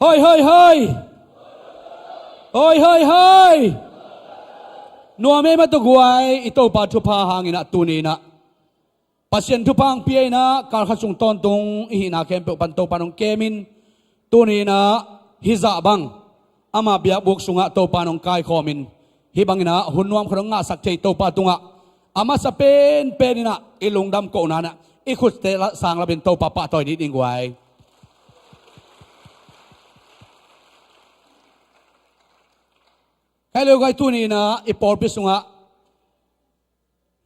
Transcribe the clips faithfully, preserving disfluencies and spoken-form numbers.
Hoi, hoi, hoi! Hoi, hoi, hoi! Nuam ei mah tawh guai, i Topa thupha hangin ah tuni-in ah Pasian thupha hong pia in ah, kal khat sung tawntung i hihna khempeuh pan Topa in hong kemin, tuni-in ah hih zah bang ama biakbuk sungah Topa in hong kaikhawmin, hih bangin ah hun nuam khat hong ngahsak thei Topa tungah a masa penpen in ah i lungdam kohna in ah i khutte la sang lamin Topa pahtawi dih ding guai. Kai leu guai, tuni-in ah i pawlpi sungah,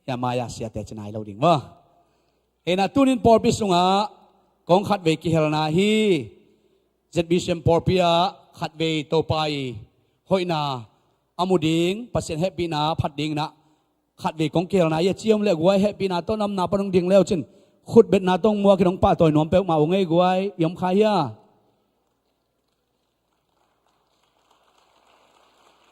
hia mai-ah siate ci nai lo ding maw. Hih in ah tuni-in pawlpi sungah kong khatvei kihelna hi. Z B C M pawlpi ah khatvei Topa i hoihna a mu ding, Pasian hehpihna phat ding in ah khatvei kong kihelna hi a ci om leh guai, hehpihna tawh namna pan hong ding le uh cin, khutbetna tawh hong muak in hong pahtawi nuam peuhmah ung ei guai. I om kha hia?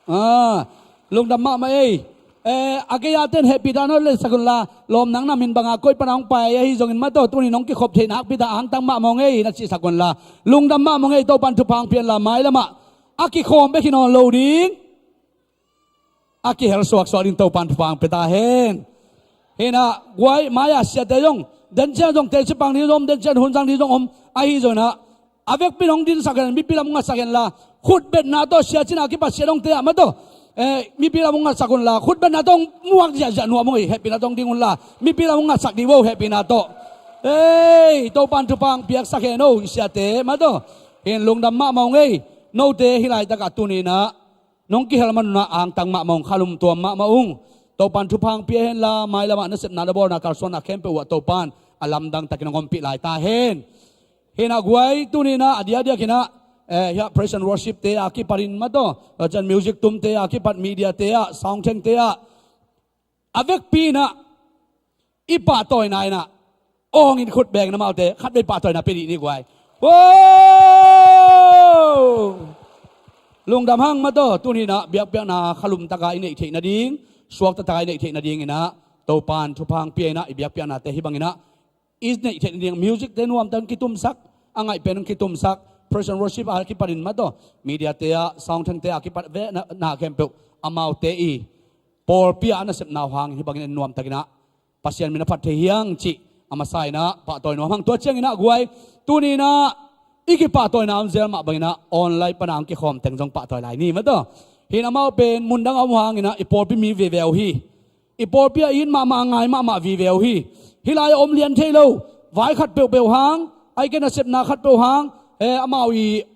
Ah, lungdam mahmah ei. Eh, a gei-a ten hehpihna tawh letsak unla, lawm nang na min banga koi pana hong pai ahi zongin mah tawh, tuni-in hong kikhop theih nakpi-in ah angtang mahmah ung ei na cihsak unla, lungdam mahmah ung ei. Topa in thupha hong pia inla, mailamah a kikhawm bek hi nawn lo ding, a kihel suaksuak ding Topa in thupha hong pia ta hen. Hih in ah guai, mai-ah siate zong, den ciang zong teci pang ding zong om, den ciang hun zang ding zong om, ahi zongin ah a vekpi in hong dinsak hen, mipi lam hong ngatsak henla, khutbetna tawh sia cina kipat sia dongte ah mah tawh, eh, mipi lam hong ngatsak unla, khutbetna tawh hong muak ziahziah nuam ung ei, hehpihna tawh hong ding unla, mipi lam hong ngatsak dih vo, hehpihna tawh. Ei, Topa in thupha hong piaksak hen o, i siate mah tawh. Hih in lungdam mahmah ung ei. Note hih laitakah tuni-in ah nong kihel man un ah angtang mahmah ung, khalum tuam mahmah ung. Topa in thupha hong pia henla, mailamah nasepna, na bawlna, kalsuanna khempeuh uh ah Topa in a lamdang takin hong ompih lai ta hen. Hih in ah guai, tuni-in ah a diakdiakin ah, eh, hih ah praise and worship te a kipatin mah tawh, a cian music tumte a kipat, media te ah, sound tank te ah, a vekpi in ah i pahtawina in ah awngin khut bengin amaute khatvei pahtawina pia dih ni guai. Wow! Lungdam hang mah tawh, tuni-in ah biakpiakna khalum taka i neih theih nading, suakta taka i neih theih nadingin ah Topa in thupha hong pia in ah i biakpiaknate hih bangin ah i neih theih nading, music te nuamte hong kitumsak, a ngaih pen hong kitumsak, praise and worship a kipatin mah tawh, media te ah, sound tank te a kipat vena, na khempeuh amaute i pawlpi ah a nasepna uh hangin hih bangin en nuamtakin ah Pasian min a phat thei hi hang cih a masa in ah pahtawi nuam hang. Tua ciangin ah guai, tuni-in ah i kipahtawina om zel mah bangin ah online pana hong kikhawm teng zong pahtawi lai ni mah tawh. Hih in amau pen mundang a om uh hangin ah i pawlpi mi vive uh hi. I pawlpi ah it mahmah, a ngai mahmah vive uh hi. Hih lai a om lian thei lo vai khat peuhpeuh hang, ahih kei leh nasepna khat peuh hang, eh, amau i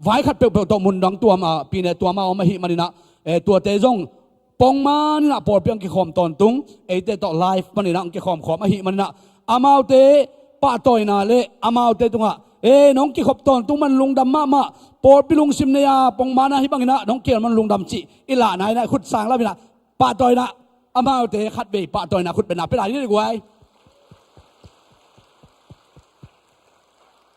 vai khat peuhpeuh tawh mundang tuam a, pine tuam a om ahih manin ah, eh, tuate zong pongman in ah pawlpi ah hong kikhawm tawntung, eite tawh live panin ah hong kikhawmkhawm ahih manin ah, amaute pahtawina le amaute tungah, eh, nong kikhop tawntung man lungdam mahmah, pawlpi lungsim nei a pongman ah hih bangin ah nong kihel man lungdam cih i lahna in ah khut sang lamin ah pahtawina, amaute khatvei pahtawina khutbetna pia lai ni guai.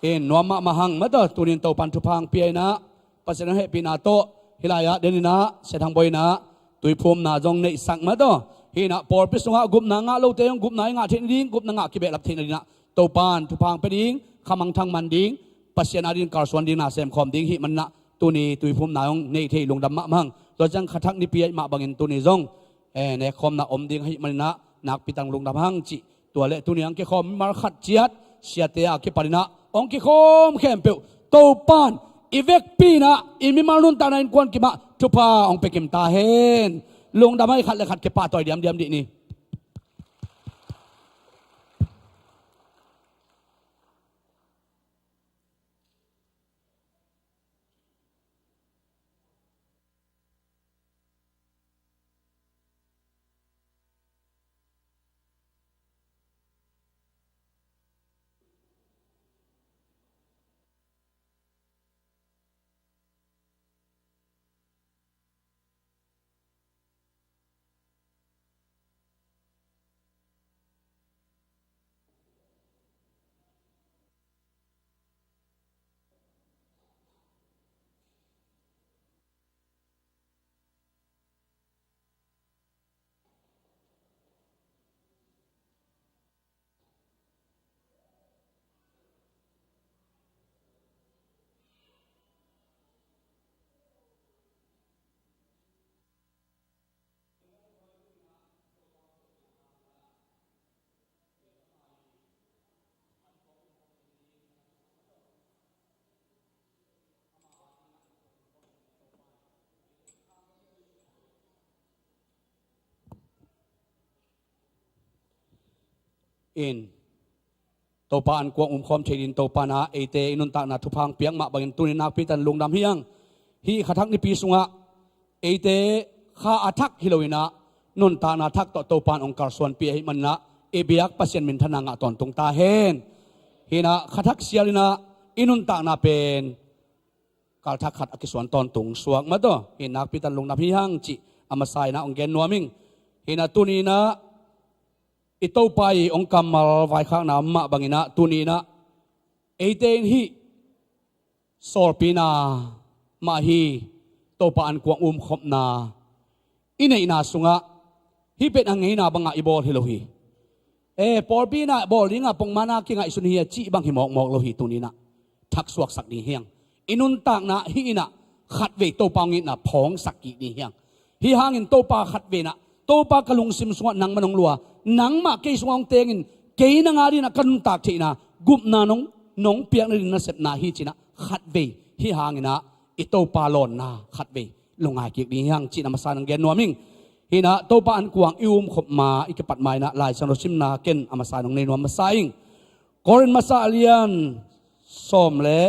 In nuam mahmah hang mah tawh, tuni-in Topa in thupha hong pia in ah, Pasian hehpihna tawh hih lai-ah den in ah, Sia Thang Bawi in ah tuiphumna zong neihsak mah tawh. Hih in ah pawlpi sungah gupna ngah lote zong gupna i ngah theih nading, gupna ngah kibehlap theih nading ah Topa in thupha hong pia ding, khamangthang man ding, Pasian adingin kalsuan ding, na semkhawm ding ahih manin ah tuni tuiphumna zong nei thei, lungdam mahmah hang. Tua ciang kha thak nipi ahih mah bangin tuni zong, eh, nekkhawmna om ding ahih manin ah nakpi tak lungdam hang cih. Tua leh tuni hong kikhawm mimal khat ciat, siate a kipanin ah hong kikhawm khempeuh, Topa in i vekpi in ah i mimal nuntakna innkuan kim ah thupha hong pia kim ta hen. Lungdam hang, khat le khat kipahtawi diamdiam dih ni. in Topa ankuang umkhawm thei dingin Topa in ah eite i nuntakna thupha hong piak mah bangin tuni nakpi takin lungdam hi hang. Hih kha thak nipi sungah eite kha a thak hi loin ah nuntakna thak tawh Topa in hong kalsuanpih ahih manin ah i biak Pasian minthanna ngah tawntung ta hen. Hi in ah kha thak sialin ah i nuntakna pen kal thak khat a kisuan tawntung suak mah tawh hi in nakpi takin lungdam hi hang cih a masa in ah hong gen nuam ing. Hi in ah tuni in ah i Topa i hong kammal vaikhakna mah bangin ah tuni in ah eite in hih sawlpina mah hi. Topa ankuang umkhopna i neihna sungah hih pen a ngeina bangah i bawl hi lo hi. E, pawlpi in ah bawl dingah pongmana kingaihsun hi a cih bang hi mawkmawk lo hi. Tuni in ah thaksuaksak ding hi hang. I nuntakna hih in ah khatvei Topa hong itna phawngsak kik ding hi hang. Hih hangin Topa khatvei in ah Topa ka lungsim sungah nangmah nong lua, nangmah kei sungah hong tengin kei nang a dingin ah ka nuntak theihna gupna nong, nong piakna ding nasepna hi ci in ah khatvei hih hangin ah i Topa lawnna khatvei lungngai kik ding hi hang cih a masa in hong gen nuam ing. Hi in ah Topa ankuang i umkhop ma i kipat ma in ah Lai Siangtho simna ken a masa in hong nei nuam masa ing. Korin masa a lian sawm le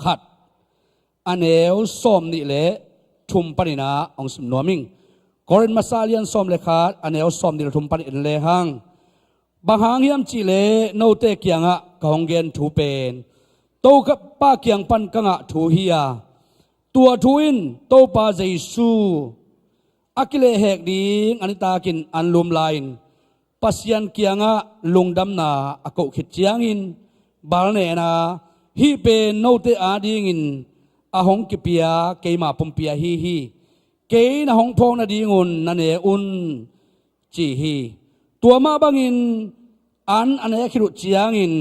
khat a neu sawm nih le thum panin ah hong sim nuam ing. Korin masa a lian sawm le khat a neu sawm nih le thum panin en le hang. Bang hang hiam cih leh note kiangah ka hong gen thu pen Topa kiang pan ka ngah thu hi a, tua thu in Topa Jesu a kilehhek ding a nitakin anlum lai-in Pasian kiangah lungdamna a koh khit ciangin balnen a, hih pen note adingin a hong kipia keima pumpi ahi hi. Kei na hong phawk nadingun na ne un, ci hi. Tua mah bangin an a nek khit uh ciangin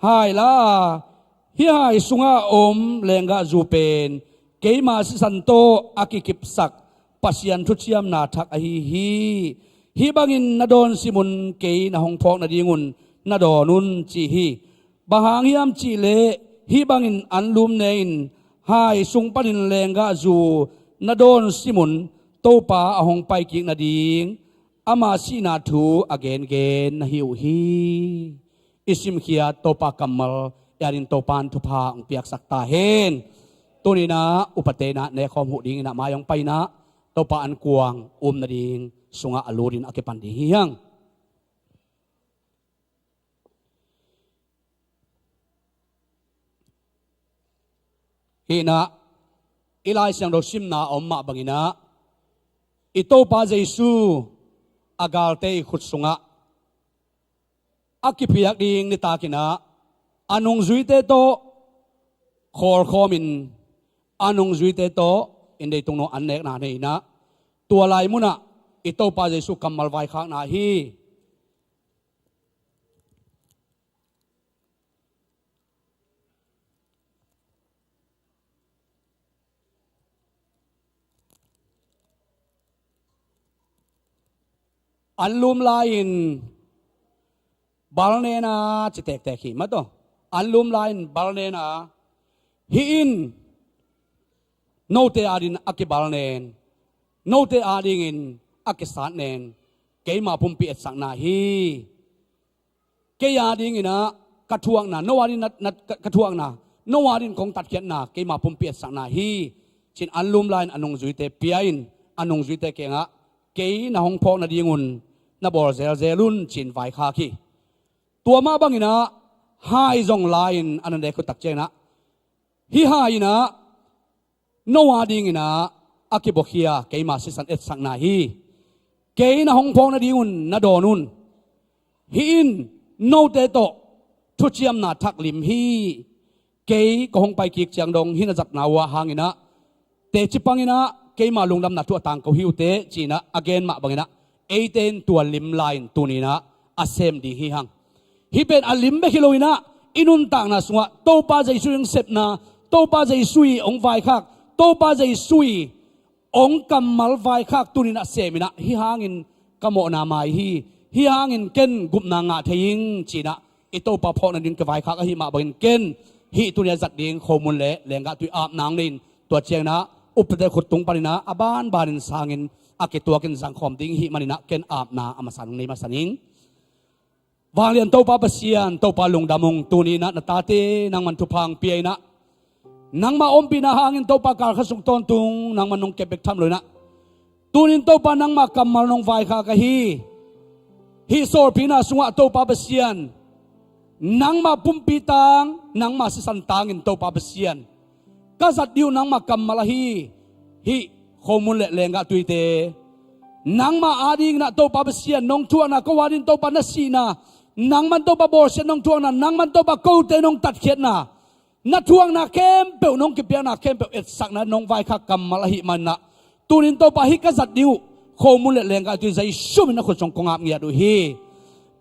hai la a, hih hai sungah a om lenggahzu pen keima sisan tawh a kikipsak Pasian thuciamna thak ahi hi. Hih bangin na dawn sim un, kei na hong phawk nadingun na dawn un, ci hi. Bang hang hiam cih leh hih bangin anlum ne-in hai sung panin lenggahzu na dawn sim un, Topa a hong paikik nading ama sihna thu a gengen na hi uh hi. I simkhiat Topa kammal i adingin Topa in thupha hong piaksak ta hen. Tuni in ah upate in ah nekkhawm huh dingin ah mai hong pai in ah Topa ankuang um nading sungah a lutin a kipan ding hi hang. Hi in ah i Lai Siangtho simna a om mah bangin ah i Topa Jesu a galte i khut sungah a kiphiak ding nitakin ah a nungzuite tawh khawlkhawmin a nungzuite tawh in deitung nung an nekna nei in ah tua lai munah i Topa Jesu kammal vaikhakna hi. Anlum lai-in balnen a ci tektek hi mah tawh. Anlum lai-in balnen a, hih in note adingin a kibalnen, note adingin a kisatnen keima pumpi etsakna hi. Kei adingin ah ka thuakna, no adingin na, na, ka, ka thuakna, no adingin kong tatkhiatna keima pumpi etsakna hi, ci-in anlum lai-in a nungzuite pia-in a nungzuite kiangah kei na hong phawk nadingun na bawl zelzel un, ci-in vaikhak hi. Tua mah bangin ah hai zong lai-in a na nek uh tak ciangin ah hih hai in ah no adingin ah a kibuakhia keima sisan etsakna hi. Kei na hong phawk nadingun na dawn un. Hih in note tawh thuciamna thak lim hi. Kei ka hong paikik ciang dong hih na zatna uh ah hangin ah teci pangin ah keima lungdamna thu a tangko hi uh teh, ci-in ah a gen mah bangin ah eite in tua lim lai-in tuni in ah a sem ding hi hang. Hih pen a lim bek hi loin ah i nuntakna sungah Topa Jesu i hong sepna, Topa Jesu i hong vaikhak, Topa Jesu i hong kammal vaikhak tuni in ah sem in ah hih hangin ka mawhna mai hi, hih hangin ken gupna ngah thei ing, ci-in ah i Topa phawk nading kivaikhak ahih mah bangin ken hih tuni a zat ding khomun le lenggah tui apna hong nei-in tua ciangin ah upate khut tung panin ah a banbanin sangin a kituakin zangkhawm ding i hih manin ah ken apna a masa in hong nei masa ning. Vanglian Topa Pasian, Topa lungdam ung, tuni inah na tate nangman thupha hong pia inah, nangmah ompihna hangin Topa kalkhat sung tawntung nangman nong kep bek tham lo inah, tunin Topa nangmah kammal nong vaikhak ahi. Hih sawlpina sungah Topa Pasian, nangmah pumpi tang, nangmah sisan tangin Topa Pasian, ka zat dih uh nangmah kammal ahi hih khomun le lenggah tuite nangmah ading inah Topa Pasian, nong thuakna, ko ading Topa na sihna, nangman Topa bawlsiat nong thuakna, nangman Topa kote nong tatkhiatna, na thuakna khempeuh, nong kipiakna khempeuh etsakna nong vaikhak kammal ahih man inah, tunin Topa hih ka zat dih uh khomun le lenggah tui Jesu min a khut sung kong ap ngiat uh hi.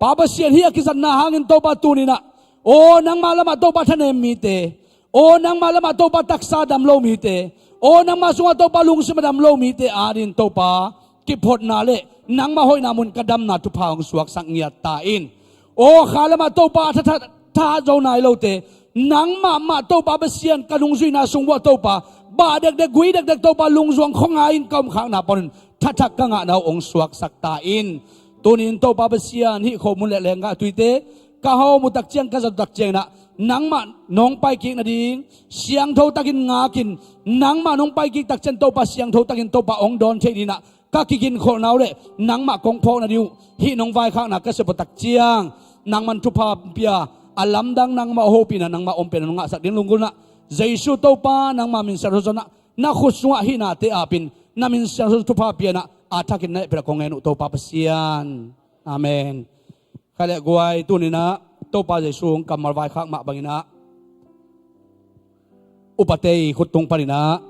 Pa Pasian, hih a kizatna hangin Topa tuni inah, aw nangmah lamah Topa thanem mite, aw nangmah lamah Topa taksa dam lo mite, aw nangmah sungah Topa lungsim a dam lo mite ading Topa kiphotna le nangmah hoihna mun ka damna thupha hong suaksak ngiat ta in. Aw kha lamah Topa a tha, tha, tha zo nai lote, nangmah mah Topa Pasian ka nungzuihna sung uah Topa, bah dekdek, gui dekdek Topa lungzuang khuangai in ka omkhakna panin thathak ka ngahna uh hong suaksak ta in. Tunin Topa Pasian, hih khomun le lenggah tuite ka hawm uh takciang, ka zat uh takciang inah, nangmah nong paikik nading siangtho takin ngakin, nangmah nong paikik takciang Topa siangtho takin Topa hong dawn theih ding inah ka kiginkholhna uh le nangmah kong phawkna ding uh hih nong vaikhakna ka sep uh takciang, nangman thupha pia, a lamdang nangmah hopihna, nangmah ompihna nong ngahsak ding lunggulhna, Jesu Topa nangmah min siangtho sungah, na khut sungah hih nate apin, na min siangtho thupha pia inah, a thakin na hehpihna kong ngen uh Topa Pasian. Amen. Kha le guai, tuni inah Topa Jesu hong kammal vaikhak mah bang inah, upate i khut tung pan inah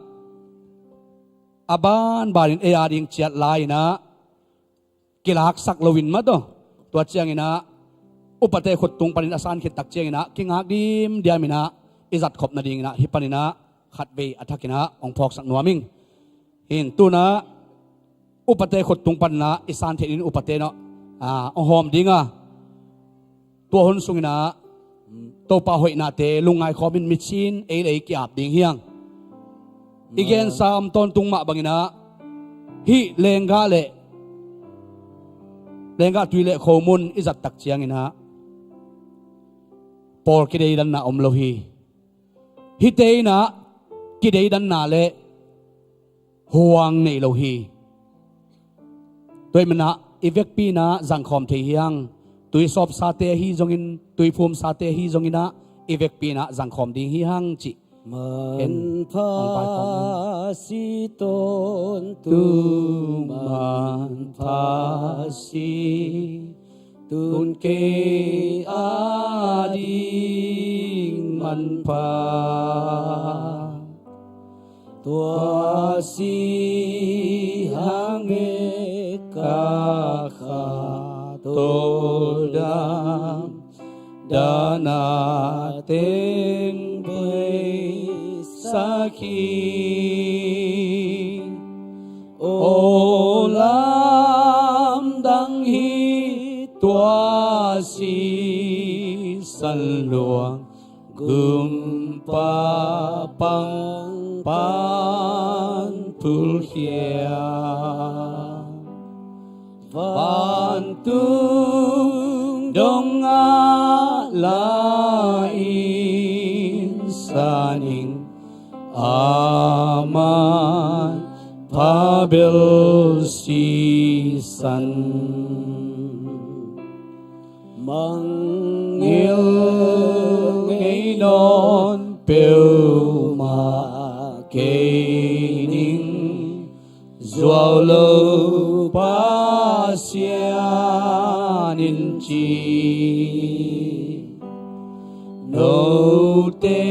a banbanin ei ading ciat lai inah, kilaksak loin mah tawh, tua ciang inah upate khut tung panin a san khit takciang inah kingak dimdiam inah i zatkhop nading inah hih pan inah khatvei a thak inah hong phawksak nuam ing. Hih in tu inah upate khut tung pan inah i san theih ding upate nawh, ah, hong hawm ding a, tua hun sung inah Topa hoihnate lungngai khawmin mitsin ei le ei ki-ap ding hi hang. I gensa om tawntung mah bang inah, hih lenggah le, lenggah tui le khomun i zat takciang inah pawl kideidanna om lo hi. Hihte inah kideidanna le huang nei lo hi. Tua ahih man inah i vekpi inah zangkhawm thei hi hang. Tui sawpsate ahi zongin, tui phumsate ahi zong inah i vekpi inah zangkhawm ding hi hang cih. Manpha si tawntung, manpha si tun kei ading manpha. Tua si hang e ka kha tawldam, dana teng beisak hi. O lamdang hi tua sisan luang, gumpa pang pan phulkhia. Vantung dong ngah lai in sa ning, a manpha bel sisan. Mangngilh ngei nawn peuhmah kei ning, zuau lo Pasian in ci. Note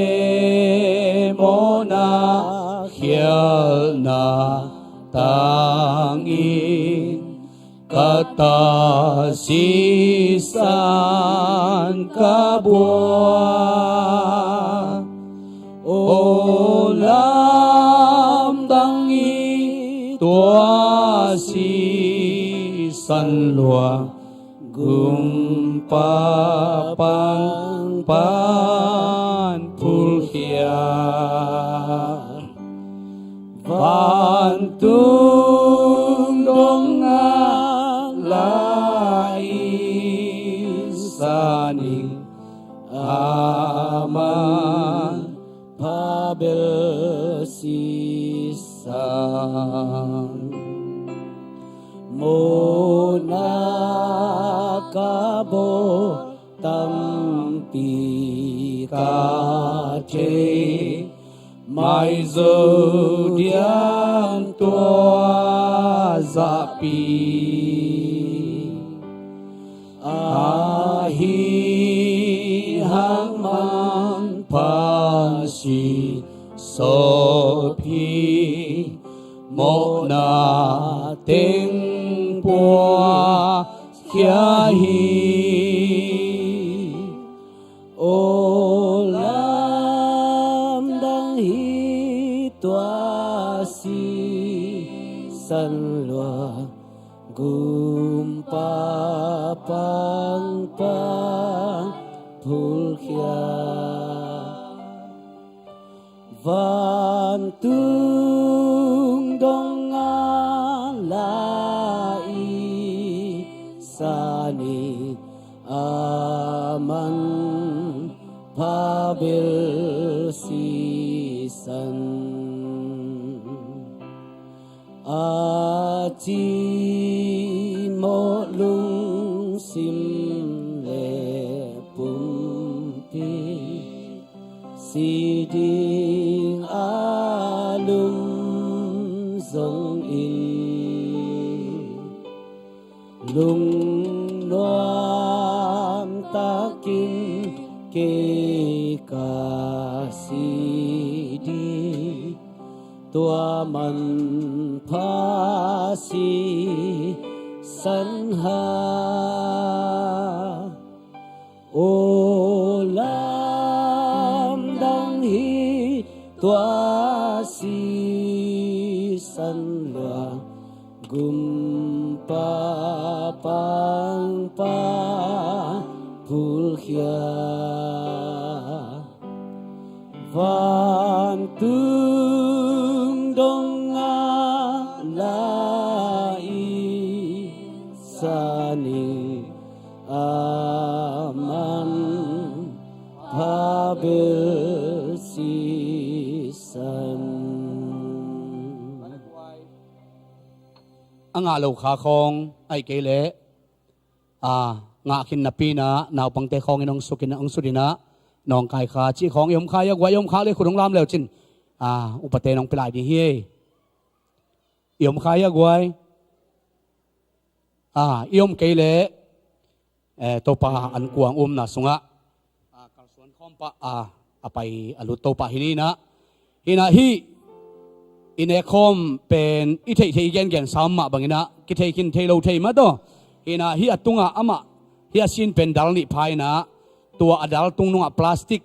mawhna khialhna tangin ka ta sisan ka buak. O lamdang hi tua sisan luang, gumpa pang pan phulkhia. Vantung dong ngah lai in Abel sisan mawhna ka bawl tampi ka thei, maizo diang tua zahpi. Ahi hang manpha si sawp hi, mawhna teng puakhia hi. Aw lamdang hi tua sisan lua, gumpa pangpang phulkhia. Vantung dong a la i sanin, a manpha bel sisan. A cimawh lungsim le pumpi, si ding a lum zongin, lungnuam takin kei ka si ding, tua manpha sisan ha. Aw lamdang hi tua sisan lua, gumpa pangpang phulkhia. Vantung dong a la i sanin, a manpha bel sisan. A ngah lo kha khawng ahih kei leh, a, ngah khin napi-in ah naupangte khawngin hong suk in, hong sut in ah, nawngkai kha cih khawng i om kha hia guai? I om kha leh khut hong lam le uh cin, a, upate nong pia lai ding hi. I om kha hia guai? A, i om kei leh, eh, Topa an kuang umna sungah, a, kalsuan khawm pah, a, a pai a lut Topa hi ni in ah. Hi in ah hih i nek khawm pen i theih theih i gen gen sam mah bangin ah kithei khin thei lo thei mah tawh. Hi in ah hih a tungah amah, hih a sin pen dal nih pha in ah, tua a dal tung nungah plastic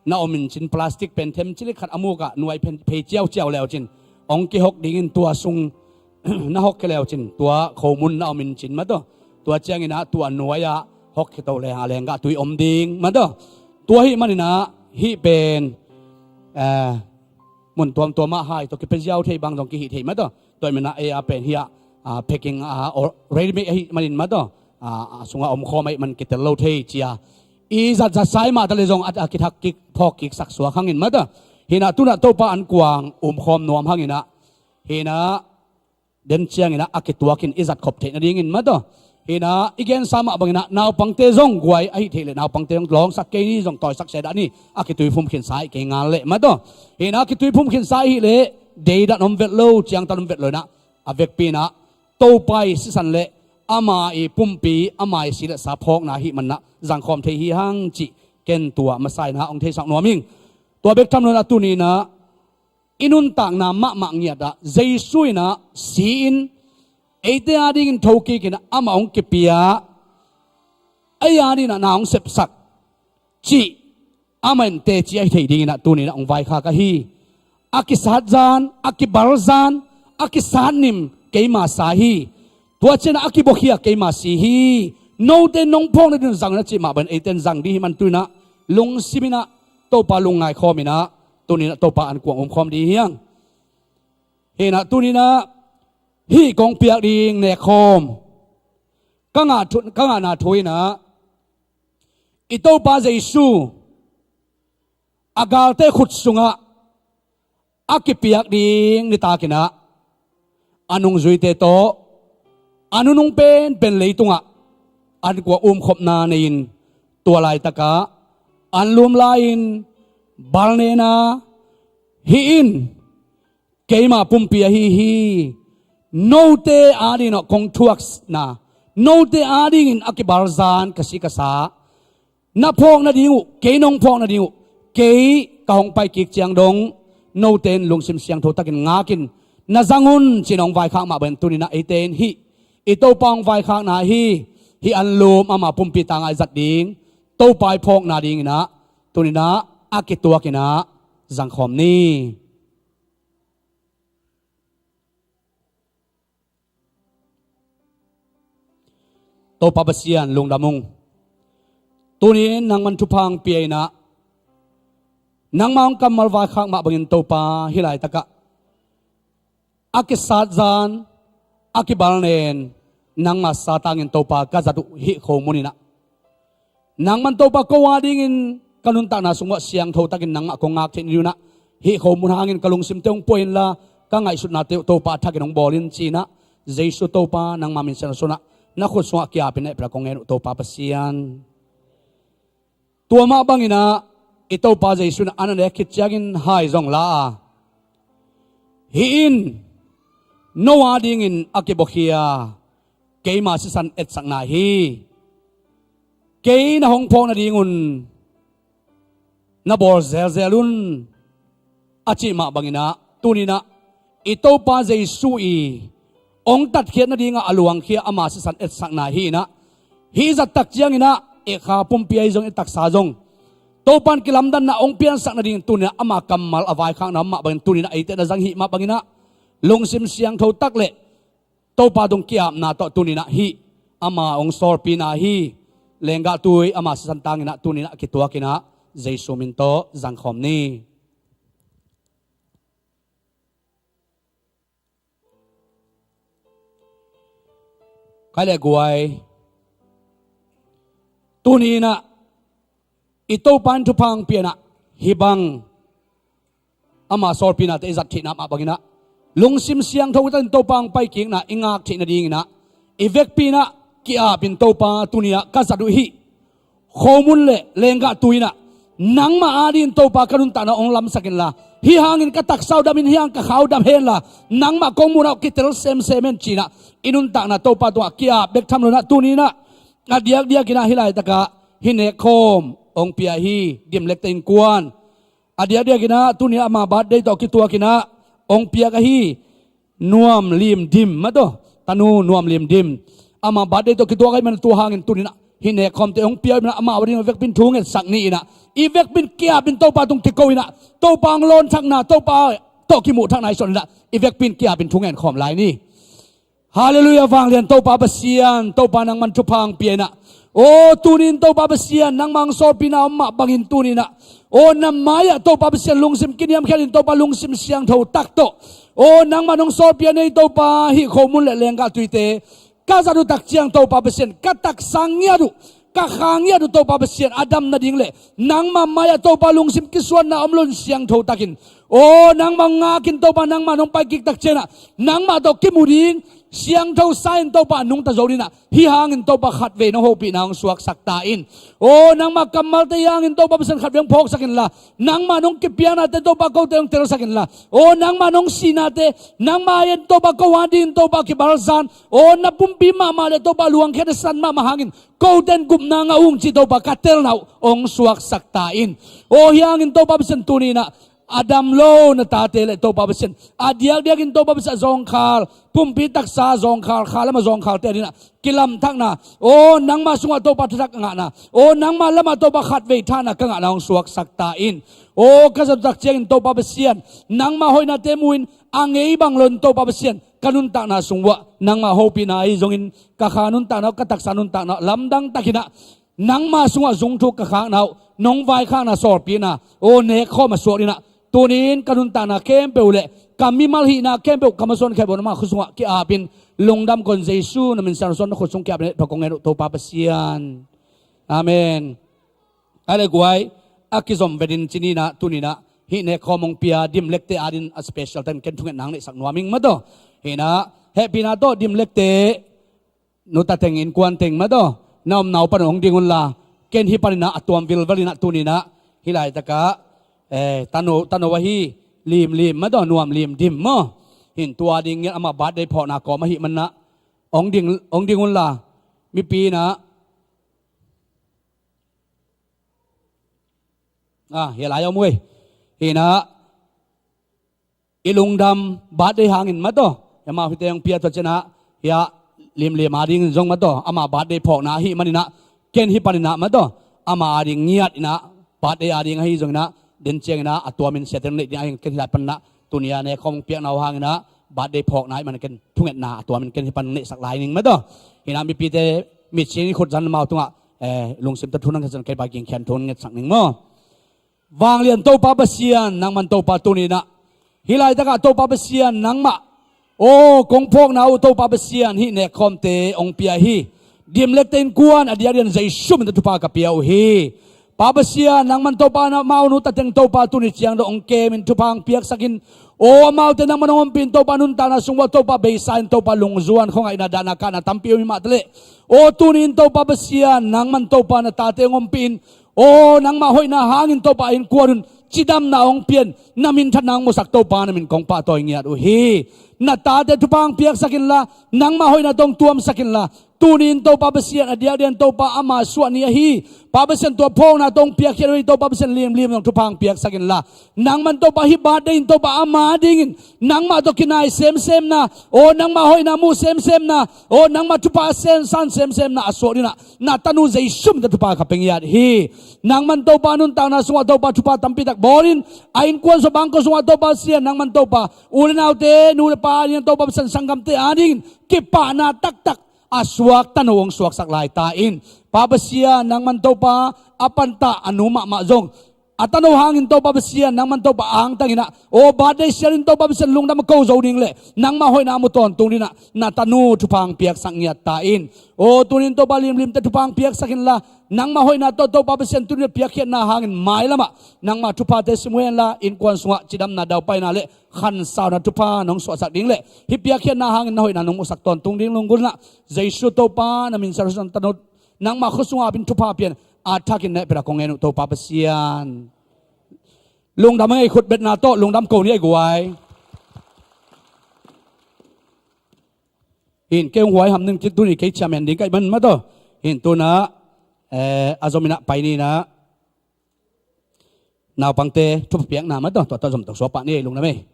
na om in cin, plastic pen them cilik khat a muk ah nuai phei ciauciau le uh cin, hong kihok dingin tua sung na hok khia le uh cin, tua khomun na om in cin mah tawh. Tua ciangin ah tua nuai-ah hok khia to leng a lenggah tui om ding mah tawh. Tua ahih manin ah hih pen, eh, mun tuamtuam ah hai tawh kipia ziau thei bang zong kihi thei mah tawh. Tua ahih manin ah ei a pen hih ah, ah, packing, ah, or ready made ahih manin mah tawh, ah, a sungah om khawm ahih man kitel lo thei ci-a i zat zat sa ahih mah ta leh zong a, a kithak kik, phawk kik sak suak hangin mah tawh. Hi in ah tu-in ah Topa an kuang um khawm nuam hangin ah, hi in ah den ciangin ah a kituakin i zat khop theih nadingin mah tawh. Hi in ah i gensa mah bangin ah naupangte zong guai, ahih theih leh naupangte zong lawngsak kei ni, zong tawisak se dah ni, a kituiphum khinsa ahih kei ngal leh mah tawh. Hi in ah a kituiphum khinsa ahih leh deidan om vet lo, ciangtan om vet lo in ah, a vekpi in ah Topa i sisan le ama i pumpi, ama i si le sa phawkna ahih manin ah zangkhawm thei hi hang cih ken tua masa in ah hong theisak nuam ing. Tua bek tham lo in ah tuni in ah i nuntakna mahmah ngiat ah Jesu in ah si-in, eite adingin thokik in ah amah hong kipia, ei adingin ah na hong sepsak cih amah in teci ahih theih dingin ah tuni in ah hong vaikhak ahi. A kisat zan, a kibal zan, a kisat nim keima sa hi. Tua ciangin ah a kibuakhia keima si hi. Note nong phawk nadingin zang in ah cih mah bangin eite in zang ding hi man tu-in ah lungsim in ah Topa lungngai khawm in ah tuni in ah Topa an kuang um khawm ding hi hang. Hi in ah tuni in ah hih kong piak ding nek khawm, ka ngah thu, ka ngahna thu in ah i Topa Jesu a galte khut sungah a kipiak ding nitakinah a nungzuite tawh a nunung penpen leitungah an kuak umkhopna nei-in, tua laitakah an lum lai-in balnena, "Hih in keima pumpi ahi hi. Note adingin kong thuakna, note adingin a kibalzan ka si ka sa, na phawk nading uh, kei nong phawk nading uh, kei ka hong pai kik ciang dong note in lungsim siangtho takin ngakin na zang un," ci-in hong vaikhak mah bangin tuninah eite in hih i Topa hong vaikhakna hi. Hih an lum ama pumpi tangah i zat ding Topa i phawkna dinginah tuninah a kituakinah zangkhawm ni. Topa Pasian lungdam ung. Tuni-in nangman thupha hong pia inah, nangmah hong kammal vaikhak mah bangin Topa hih laitakah a kisat zan, a kibalnen, nangmah satangin Topa ka zat uh hih khomun inah, nangman Topa ko adingin ka nuntakna sungah siangtho takin nangmah kong ngak theih nadingunah hih khomun hangin ka lungsimte hong pua inla, ka ngaihsutnate uh Topa a thakin hong bawl in ci-inah, Jesu Topa nangmah min siangtho sunah na khut sungah ki-apin na hehpihna kong ngen uh Topa Pasian. Tua mah banginah i Topa Jesu in a na nek khit ciangin hai zong la a, "Hih in no adingin a kibuakhia keima sisan etsakna hi. Kei na hong phawk nadingun na bawl zelzel un," a cih mah banginah tuninah i Topa Jesu i hong tatkhiat nadingah a luangkhia ama sisan etsakna hi inah, hih zat tak cianginah i kha pumpi ahi zong i taksa zong Topa in kilamdanna hong piansak nadingin tuninah ama kammal a vaikhakna om mah bangin tuninah eite na zang hih mah banginah lungsim siangtho tak le Topa tung ki-apna tawh tuninah hih ama hong sawlpina hi. Lenggah tui ama sisan tanginah tuninah kituakinah Jesu min tawh zangkhawm ni. Kai le guai, tuninah i Topa in thupha hong pia inah hih bang ama sawlpinate i zat theihna mah banginah lungsim siangtho takin Topa hong paikikna i ngak theih nadinginah i vekpi inah ki-apin Topa tuninah ka zat uh hih khomun le lenggah tui inah nangmah adingin Topa ka nuntakna hong lamsak inla, hih hangin ka taksa uh dam in, hih hang ka kha uh dam henla, nangmah kong muhna uh kitel semsem hen ci-inah i nuntakna Topa tungah ki-ap bek tham loinah tuninah a diakdiakinah hih laitakah hih nekkhawm hong pia hi. Dimlekte innkuan a diakdiakinah tuninah ama birthday tawh kituakinah hong piak ahi Nuam Lim Dim mah tawh, tanu Nuam Lim Dim, ama birthday tawh kituak ahi man tua hangin tuninah hih nekkhawmte hong pia uh hi manah amah adingin vekpin thu ngetsak ni inah i vekpin ki-apin Topa tung kiko inah Topa hong lawnthakna, Topa tawh kimuhthakna i son inah i vekpin ki-apin thu ngenkhawm lai ni. Halleluiah, vanglian Topa Pasian, Topa nangman thupha hong pia inah, aw tunin Topa Pasian nangmah hong sawlpina om mah bangin tuninah, aw na mai-ah Topa Pasian lungsim kiniamkhiatin Topa lungsim siangtho tak tawh, aw nangmah hong sawlpia nei Topa hih khomun le lenggah tuite ka zat uh tak ciang Topa Pasian ka taksa ngiat uh, ka kha ngiat uh Topa Pasian a dam nading le nangmah mai-ah Topa lungsim kisuanna om loin siangtho takin, aw nangmah ngakin Topa nangmah nong paikik tak ciangah nangmah tawh kimu ding siangtho sa-in Topa a nungta zo dinah hih hangin Topa khatvei nong hopihna hong suaksak ta in. Aw nangmah kammalte hih hangin Topa Pasian khatvei hong phawksak inla, nangmah nong kipiaknate Topa kote hong telsak inla, aw nangmah nong sihnate nangmah in Topa ko adingin Topa kibalzan, aw na pumpi mahmah le Topa luangkhia na san mahmah hangin kote in gupna ngah ung ci Topa ka telna uh hong suaksak ta in. Aw hih hangin Topa Pasian tuninah a dam lo na tate le Topa Pasian a diakdiakin Topa Pasian a zawngkhal, pumpi taksa a zawngkhal, kha lam a zawngkhalte adinah kilamthakna, aw nangmah sungah Topa thathak ka ngahna, aw nangmah lamah Topa khatvei thahna ka ngahna hong suaksak ta in. Aw ka zat uh tak ciangin Topa Pasian nangmah hoihnate mu-in a ngei bang loin Topa Pasian ka nuntakna sung uah nangmah hopihna ahi zongin ka kha nuntakna uh, ka taksa nuntakna uh lamdang takinah nangmah sungah zungthuk ka khakna uh nong vaikhakna sawlpina aw nekkhawm a suak dinah tunin ka nuntakna khempeuh le ka mimal hihna khempeuh ka masuan khempeuh nangmah khut sungah ki-apin lungdam kon Jesu na min siangtho suan na khut sung ki-apin hehpihna kong ngen uh Topa Pasian. Amen. Ai le guai, a kizom vetin cininah tuninah hih nekkhawm hong pia Dimlekte adingin a special takin ken thungetna hong neihsak nuam ing mataw. Hinah hehpihna tawh Dimlekte nutateng innkuanteng mataw, na omna uh pan hong ding unla, ken hih paninah a tuam vilvel inah tuninah hih laitakah eh, tano, tano ahi Limlim mataw, Nuam Lim Dim maw. Hin tua ding ngiat ama birthday phawkna kawm ahih manah hong ding, hong ding unla, mipi inah ah, hia lai om uh ei. Hinah i lungdam birthday hangin mataw, ama hite hong pia tua cianah hia Limlim adingin zong mataw, ama birthday phawkna ahih maninah ken hih paninah mataw, ama ading ngiat inah birthday ading ahi zonginah den cianginah a tuamin siate neih ding ahih ken hih lai paninah tuni a nekkhawm hong piakna uh hanginah birthday phawkna ahih manin ken thungetna a tuamin ken hih pan neihsak lai ning mataw. Hinah mipite mitsin i khut zan amau tungah eh, lungsim tawh thu nang khen zan kei pa gingkhian thu ngetsak ning maw. Vanglian Topa Pasian, nangman Topa tuninah hih laitakah Topa Pasian nangmah aw kong phawkna uh Topa Pasian hih nekkhawmte hong pia hi. Dimlekte innkuan a diakdiakin Jesu min tawh thupha ka pia uh hi. Pa Pasian nangman Topa na amau nutateng Topa tuni ciang dong hong kemin thupha hong piaksakin aw amaute nangman hong ompihin Topa nuntakna sung uah Topa beisa in Topa lungzuan khuangaihna dahna kahna tampi om hi mah taleh aw tuni in Topa Pasian nangman Topa na tate hong ompihin aw nangmah hoihna hangin Topa innkuan un cidamna hong pian na minthanna hong musak Topa na min kong pahtawi ngiat uh hi. Na tate thupha hong piaksak inla nangmah hoihna tawh hong tuamsak inla tuni in Topa Pasian a diakdiakin Topa ama suah ni ahi Pa Pasian tua phawkna tawh hong piakkhiat uh hi. Topa Pasian Limlim zong thupha hong piaksak inla nangman Topa hih birthday in Topa ama dingin nangmah tawh kinai semsemna aw nangmah hoihna muh semsemna aw nangmah thupha a sensan semsemna a suak dinah na tanu Jesu min tawh thupha ka pia ngiat hi. Nangman Topa nuntakna sungah Topa thupha tampitak bawlin a innkuan sungah bangkua sungah Topa Pasian nangman Topa u le naute nu le pa adingin Topa Pasian sanggamte adingin kipahna taktak a suak tanu hong suaksak lai ta in. Pa Pasian nangman Topa a pantah a nu mahmah zong a tanu hangin Topa Pasian nangman Topa angtanginah aw birthday sialin Topa Pasian lungdam a ko zo ding le nangmah hoihna a mu tawntung dinah na tanu thupha hong piaksak ngiat ta in. Aw tunin Topa Limlimte thupha hong piaksak inla nangmah hoihna tawh Topa Pasian tunin a piakkhiatna hangin mailamah nangmah thuphate sim uh henla innkuan sungah cidamna daupaina le khansauna thupha nong suahsak ding le hih piakkhiatna hangin na hoihna nong muhsak tawntung ding lunggulhna Jesu Topa na min sialin tanu nangmah khua sungah a pin thupha pian a thakin na hehpihna kong ngen uh Topa Pasian. Lungdam a ngei khutbetna tawh lungdam ko ni ei guai. Hin kei hong huaiham ning cih tuni kei chairman ding ka hih man mataw. Hin tunah eh, a zominah pai ninah naupangte thupha piakna mataw tua tawh zom tawh suak pah ni ei lungdam ei.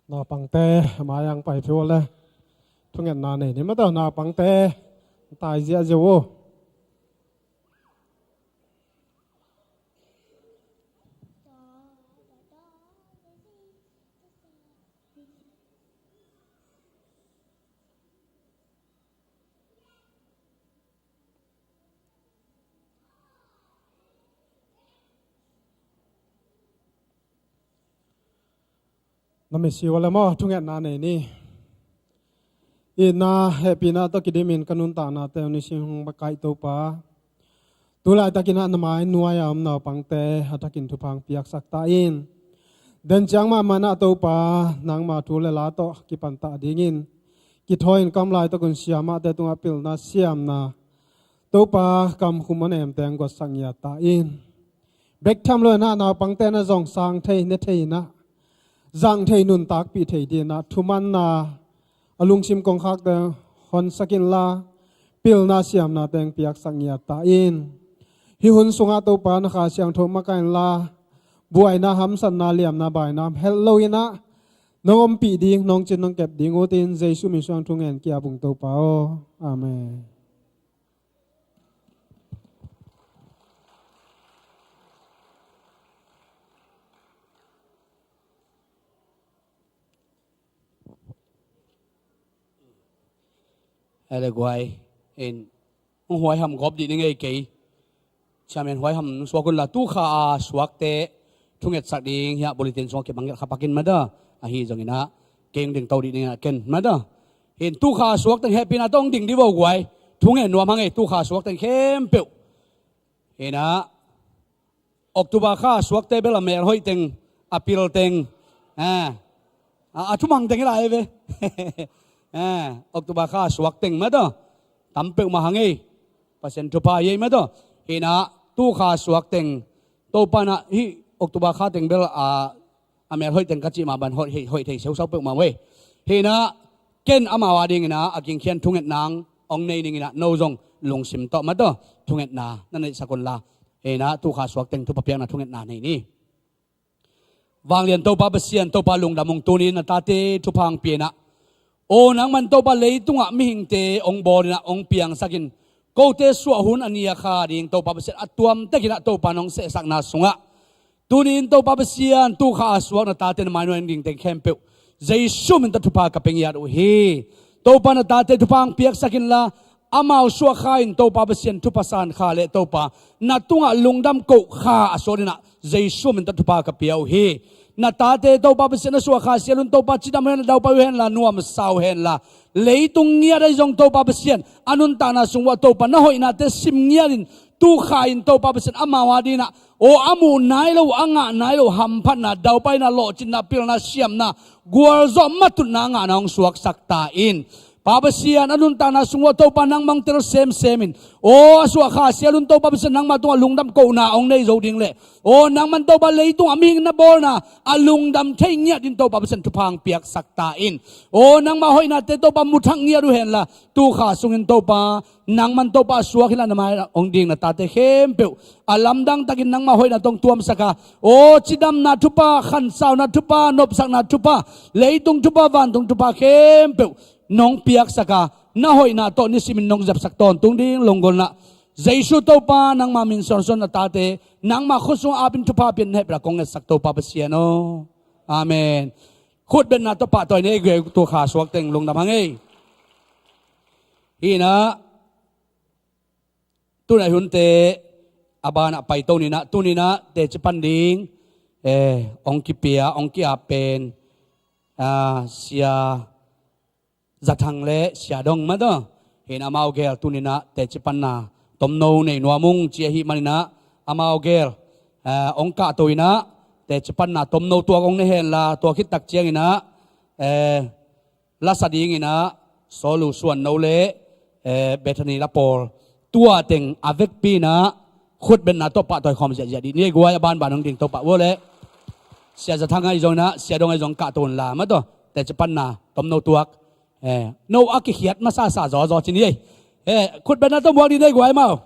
Naupangte a mai-ah pai phial le thungetna nei ni mataw naupangte tai ziahziah uh. Na misi uh a le maw thungetna nei ni. Itna hehpihna tawh kidimin ka nuntaknate uh nisim hong bakaih Topa. Tulaitakinah na mai nuai-a om naupangte a thakin thupha hong piaksak ta in. Den ciang mahmah nah Topa nangma thu le la tawh kipantah dingin kithawi in kamlai tawh kun siamahte tungah pilna siamna Topa kamkhum a nemte hong guatsak ngiat ta in. Bek tham lo inah naupangte na zong sang thei ne thei inah zang thei nuntakpih thei dinah thumanna a lungsim kongkhakte honsak inla pilna siamna teng piaksak ngiat ta in. Hih hun sungah Topa na Kha Siangtho makaih inla buaina hamsatna liamna baina helh lo inah nong ompih ding nong cin nong kep ding utin Jesu min suang thungen kiap ung Topa aw. Amen. Ele guai in hong huaiham gawp dih ni ngei kei. Chairman huaiham suak unla tu kha a suakte thungetsak ding hiah bulletin sungah kibang kha pakin mada. Ahi zongin ah kei hong ding to dih ding in ah ken mah tawh. Hi in, tu kha suak teng hehpihna tawh hong ding dih vo guai. Thungen nuam hang ei, tu kha suak teng khempeuh. Hi in ah October kha suakte bel a mel hoih teng, a pil teng, a, a, a thumang teng hi lai ve. A, October kha suak teng mah tawh tam peuhmah hang ei. Pasian thupha hi ei mah tawh. Hi in ah tu kha suak teng, Topa in ah hih October kha teng bel a, a mel hoih teng ka cih mah bang hoih, hoih thei siausau peuhmah uh ei. Hi in ah ken amau a ding in ah a gingkhian thungetna hong nei ning in ah, no zong lungsim tawh mah tawh thungetna na neihsak un la. Hi in ah tu kha suak teng thupha piakna thungetna nei ni. Vanglian Topa Pasian, Topa lungdam ung, tuni in na tate thupha hong pia in ah. Aw nangman Topa leitungah mihingte hong bawl in ah hong piangsak in, kote suah hun a ni a kha ding Topa Pasian a tuamtek in ah Topa nong sehsakna sungah, tuni in Topa Pasian tu kha a suak na tate na mai nuai ding teng khempeuh Jesu min tawh thupha ka pia ngiat uh hi. Topa na tate thupha hong piaksak in la, amau suah kha in Topa Pasian thupha san kha leh Topa na tungah lungdam koh kha a suak in ah Jesu min tawh thupha ka pia uh hi. Na tate Topa Pasian a suah kha sial un Topa cidam uh hen la, daupai uh hen la, nuamsa uh hen la, leitung ngiat ahi zong Topa Pasian a nuntakna sung uah Topa na hoihnate sim ngiat in, tu kha in Topa Pasian amau a ding in ah aw a muh nai lo, a ngah nai lo hamphatna, daupaina, lawhcinna, pilna, siamna, gualzawh matutna a ngahna hong suaksak ta in. Pa Pasian, a nuntakna sung uah Topa nangmah hong tel semsem in. Aw a suah kha sial un Topa Pasian nangmah tungah lungdam kohna hong nei zo ding leh, aw nangman Topa leitungah mihing na bawlna a lungdam thei ngiat in Topa Pasian thupha hong piaksak ta in. Aw nangmah hoihnate Topa mu thak ngiat uh hen la, tu kha sungin Topa nangman Topa a suak hi in ah na mai hong ding na tate khempeuh a lamdang takin nangmah hoihna tawh hong tuamsak a, aw cidamna thupha, khansauna thupha, nopsakna thupha, leitung thupha, vantung thupha khempeuh nong piaksak a, na hoihna tawh nisimin nong zepsak tawntung ding lunggulh in ah, Jesu Topa nangma min suansuan na tate nangma khut sungah ap in thupha pia in, na hehpihna kong ngetsak Topa Pasian aw. Amen. Khutbetna tawh pahtawi ni ei guai, tu kha suak teng lungdam hang ei. Hi in ah, tuni a hunte a banah paito ni in ah, tuni in ah teci pan ding, eh, hong kipia, hong ki-ap pen, ah, Sia Za Thang le Sia Dong mah tawh. Hi in ah amau gel tuni in ah teci panna tomno nei nuam ung ci ahih man in ah, amau gel, eh, hong kahto in ah teci panna tomno tuak hong nei hen la, tua khit tak ciangin ah, eh, lasa ding in ah Sawlu Suan No le, eh, Bethany La Pawl, tua teng a vekpi in ah khutbetna tawh pahtawi khawm ziahziah dih ni ei guai, a banban hong ding Topa uh aw leh. Sia Za Thang ahi zong in ah, Sia Dong ahi zong kahto un la mah tawh, teci panna tomno tuak. Eh, no a kikhiat masasa zawzaw ci ni ei. Eh, khutbetna tawh muak dih ni ei guai maw.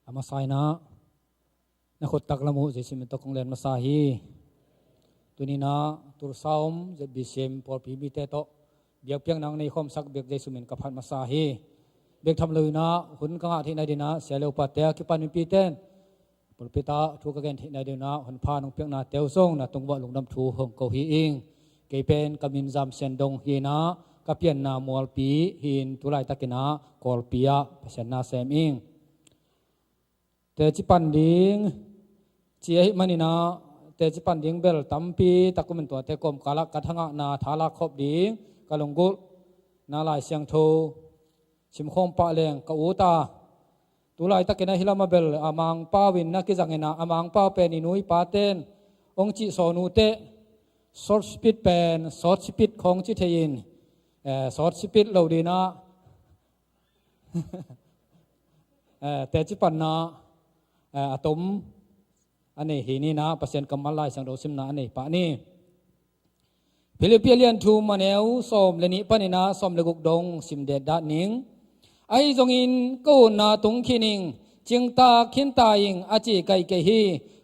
A masa in ah na khut taklam uh Jesu min tawh kong len masa hi. Tuni in ah Tulsa om Z B C M pawlpi mite tawh biakpiakna hong nei khawmsak bek Jesu min ka phat masa hi. Bek tham lo in ah hun ka ngah theihna ding in ah sia le upate a kipan mipite in pulpit ah thu ka gen theihna ding in ah hun pha nong piaknate uh zong na tung uah lungdam thu hong ko hi ing. Kei pen ka min Zam Sian Dong hi in ah, ka pianna Mualpi hi in, tu laitak in ah Kawlpi ah Pasian na sem ing. Teci pan ding ci ahih man in ah, teci pan ding bel tampi tak om in, tuate kawmkal ah ka thangahna tha lak khop ding ka lunggulhna Lai Siangtho sim khawm pah leng ka ut a. Tu laitak in ah hih lam ah bel a Mangpau in na kizang in ah, a Mangpau pen i nu i pate in hong cih sawn uh teh, short speech pen short speech khawng ci thei in, eh, short speech lo ding in ah, eh, teci panna, eh, a tom a nei hi ni in ah, Pasian kammal Lai Siangtho simna a nei pah ni. Philippi a lian thum, a neu sawm le nih pan in ah sawm le guk dong sim detdet ning. Ahi zongin ka utna tung khin ing, cingtak khin ta ing a ci ka hi kei hi.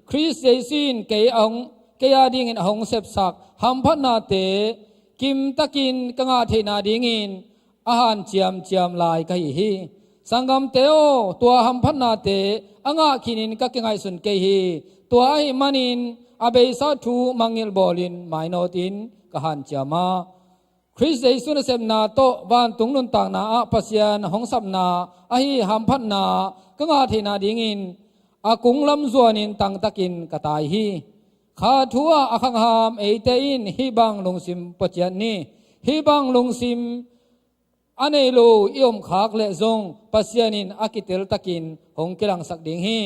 Khrist Jesu in kei a hong, kei a dingin a hong sepsak hamphatnate kimtakin ka ngah theihna dingin a hanciamciam lai ka hi hi. Sanggamte aw, tua hamphatnate a ngah khinin ka kingaihsun kei hi. Tua ahih manin a beisa thu mangngilh bawlin mainawtin ka hanciam a, Khrist Jesu nasepna tawh vantung nuntakna ah Pasian hong sapna ahi hamphatna ka ngah theihna dingin a kung lam zuanin tangtakin ka tai hi. Kha thu ah a khangham eite in hih bang lungsim pua ciat ni. Hih bang lungsim a nei lo i om khak leh zong Pasian in a kiteltakin hong kilangsak ding hi.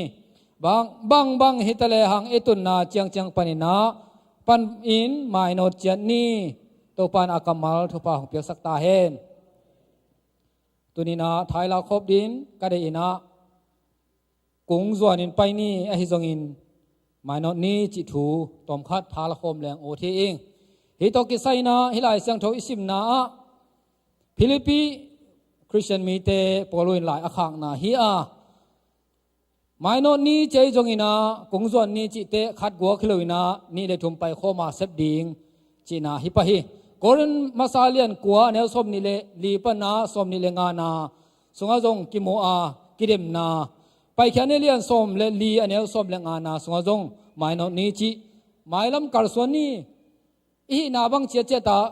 Bang, bang, bang hi ta lehang i tunna ciangciang panin ah, panin mainawt ciat ni. Topa in a kammal thupha hong piaksak ta hen. Tuni-in ah thaila khop ding ka deih in ah, kung zuanin pai ni, ahi zongin mainawt ni cih thu tawmkhat tha la khawm leng ut hi ing. Hih tawh kisai-in ah hih Lai Siangtho i simna ah Philippi Khristian mite Paul in lai a khakna hi a, mainawt ni cih zongin ah kung zuan ni cihte khat guak hi lo-in ah nih le thum pai khawm a sep ding cihna hi pah hi. Korin masa lian kua a neu sawm nih le li pan ah sawm nih le ngana sungah zong kimu a, kidemna. Paikhiatna lian sawm le li a neu sawm le ngana sungah zong mainawt ni cih, mailam kalsuan ni, i hihna bang ciatciat ah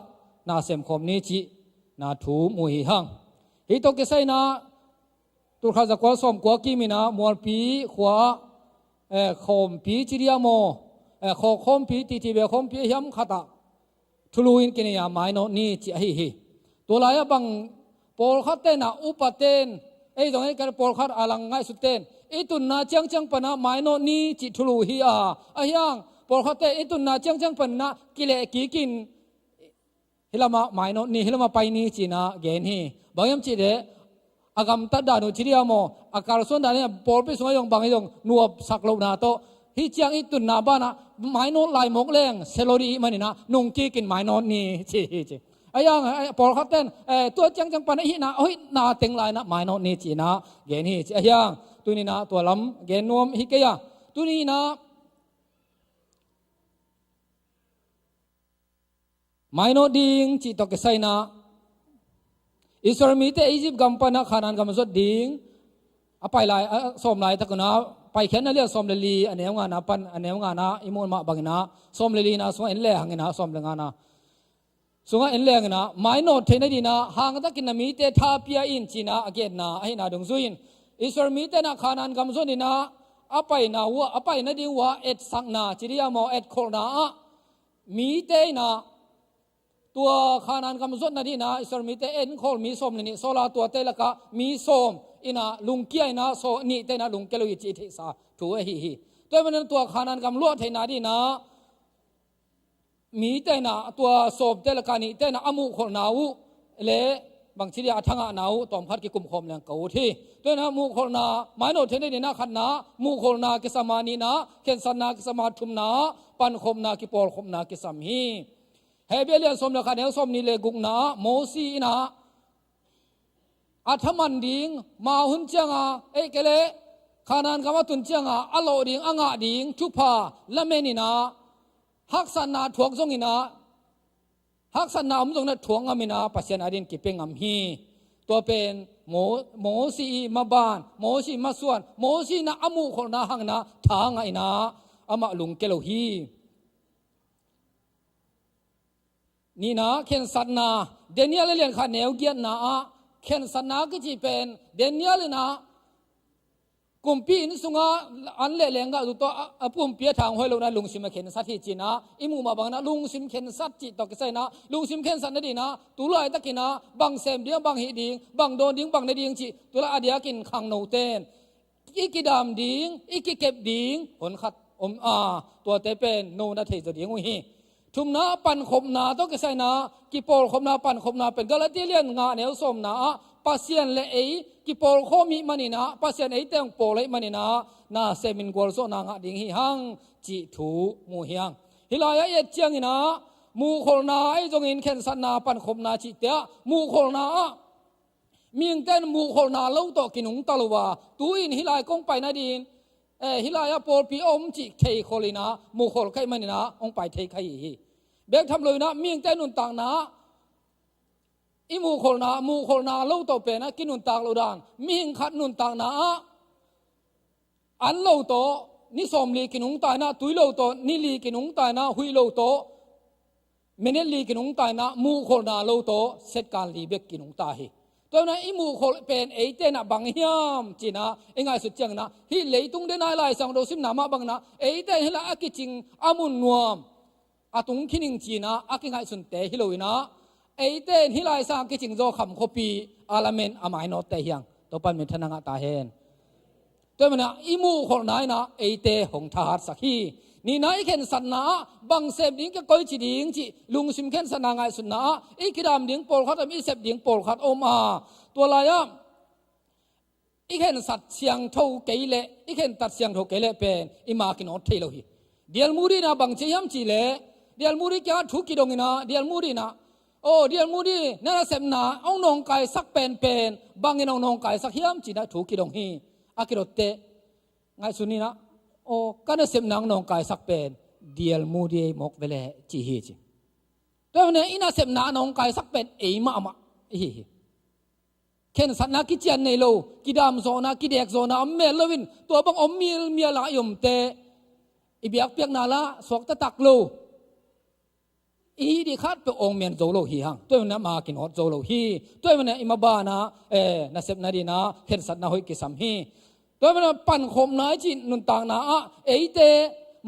na semkhawm ni cihna thu mu hi hang. Hih tawh kisai-in ah tulkhat zakua sawmkua kim-in ah Mualpi khua ah, eh, khawmpi ci diam aw, eh, khawk khawmpi, titi bek khawmpi a hiam khat ah thulu in kinei a mainawt ni cih ahi hi. Tua lai-ah bang pawlkhat ten ah, upa ten, ei zong ei kal pawlkhat a lang ngaihsut ten i tunna ciangciang pan ah mainawt ni cih thulu hi a, ahi hang pawlkhat ten i tunna ciangciang pan ah kileh kikin hih lamah mainawt ni, hih lamah pai ni ci-in ah gen hi. Bang hiam cih leh a gamtat dan uh ci diam aw, a kalsuan dan in ah pawlpi sungah zong bang hi zong nuamsak lohna tawh hih ciang i tunna banah mainawt lai mawk leng sia lo ding ahih manin ah nungkikin mainawt ni ci hi ci. Ahi hang, eh, pawlkhat ten, eh, tua ciangciang pan ah i hihna, a hoihna teng lai-in ah mainawt ni ci-in ah gen hi ci. Ahi hang tuni-in ah tua lam gen nuam hi kei a, tuni-in ah mainawt ding cih tawh kisai-in ah Israel mite Egypt gam pan ah Kanaan gam zuat ding a pai lai, a sawm laitak un ah, Paikhiatna lian sawm le li a neu ngana pan a neu ngana i muh mah bangin ah, sawm le lina sungah en lehang in ah, sawm le ngana sungah en lehang in ah, mainawt theihna dingin ah hangtakin na mite tha pia in ci-in ah a genna ahihna dungzui-in Israel mite in ah Kanaan gam zuat in ah a paina uh ah, a paina ding uh ah etsakna ci diam aw, etkholhna ah mite in ah tua Kanaan gam zuat nadingin ah Israel mite enkholh mi sawm le nih sawl a, tuate lakah mi sawm in ah lungkia in ah, sawm nihte in ah lungkia lo hi cih theihsa thu ahi hi. Tua ahih manin tua Kanaan gam luah theihna dingin ah mite in ah tua sawmte lakah nihte in ah a muhkholhna uh le bangci dia a thangahna uh tawmkhat kikum khawm leng ka ut hi. Tua in ah muhkholhna, mainawt theihna dingin ah khatna muhkholhna kisam a, nihna khensatna kisam a, thumna pankhopna, kipawlkhopna kisam hi. Hebru lian sawm le khat neu sawm nih le gukna ah Mosi in ah a thaman ding, ma hun ciang a, ei kei leh Kanaan gam a tun ciang a a lawh ding, a ngah ding thupha lamen in ah haksatna thuak zongin ah, haksatna om zongin ah thuak ngam in ah Pasian adingin kipia ngam hi. Tua pen Mo-, Mosi i maban, Mosi i masuan, Mosi in ah a muhkholhna hangin ah tha ngah in ah amah lungkia lo hi. Nihna, khensatna. Daniel a lian khat neu giatna ah khensatna kici pen Daniel in ah kumpi inn sungah an le lenggah uh tawh a, a pumpi a thang hoih lohna lungsim a khensat hi ci-in ah i muh mah bangin ah lungsim khensat cih tawh kisai-in ah, lungsim khensat nadingin ah tu laitakin ah bang sem ding, bang hih ding, bang dawn ding, bang ne ding cih tu lai a diakin khangno ten i kidam ding, i kikep ding hun khat om a, tuate pen no na thei zaw ding uh hi. Thumna pankhopna tawh kisai-in ah, kipawlkhopna, pankhopna pen Galati lian nga neu sawmna ah Pasian le ei kipawlkhawm ahih manin ah, Pasian eite hong pawl ahih manin ah na semin gualzawhna ngah ding hi hang cih thu mu hi hang. Hih lai-ah i et ciangin ah muhkholhna ahi zongin khensatna, pankhopna cihte ah muhkholhna ah mihingte in muhkholhna lo tawh kinungta lo a, tu-in hih lai kong pai nadingin, eh, hih lai-ah pawlpi a om cih theikholh in ah muhkholh kha ahih manin ah hong pai thei kha hi hi. Bek tham lo-in ah mihingte nuntakna ah I muhkholhna, muhkholhna lo tawh pen a kinuntak lo dan, mihing khat nuntakna ah an lo tawh ni sawmli kinungta in ah, tui lo tawh ni li kinungta in ah, huih lo tawh minute li kinungta in ah, muhkholhna lo tawh second li bek kinungta hi. Tua hi in ah i muhkholh pen eite in ah bang hiam ci in ah i ngaihsut ciangin ah, hih leitung den a i Lai Siangtho simna mah bangin ah eite in hih lai a kicing a mun nuam a tung khin ing ci in ah a kingaihsunte hi lo in ah, eite in hih lai sang kicing zaw kham khuapi a lamen a mainawtte hi hang. Topan minthanna ngah ta hen. Tua hi in ah i muhkholhna in ah eite hong thahatsak hi. Nihna, i khensatna ah bang sem ding, ka koici ding cih lungsim khensatna ngaihsutna ah i kidam ding pawlkhat om, i sep ding pawlkhat om a, tua lai-ah i khensat siangtho kei leh, i khentat siangtho kei leh pen i ma kinawt thei lo hi. Dialmudi in ah bang ci hiam cih leh, Dialmudi kiangah thu kidong in ah, Dialmudi in ah, "Aw Dialmudi, na nasepna hong nawngkaisak penpen bangin hong nawngkaisak hiam?" ci in ah thu kidong hi. A kidotteh ngaihsun in ah, "Aw, ka nasepna hong nawngkaisak pen Dialmudi ei mawk ve leh," ci hi ci. Tua hi in ah i nasepna a nawngkaisak pen ei mahmah i hi hi. Khensatna kician nei lo, kidamzawhna, kidekzawhna om mel loin, tua bang om mialmial a i omte i biakpiakna lah suakta tak lo. I hih ding khat peuh awngmian zo lo hi hang. Tua hi in ah ma kinawt zo lo hi. Tua hi in ah i maban ah, eh, nasepna ding in ah khensatna hoih kisam hi. Tua hi in ah pankhopna i cih nuntakna ah eite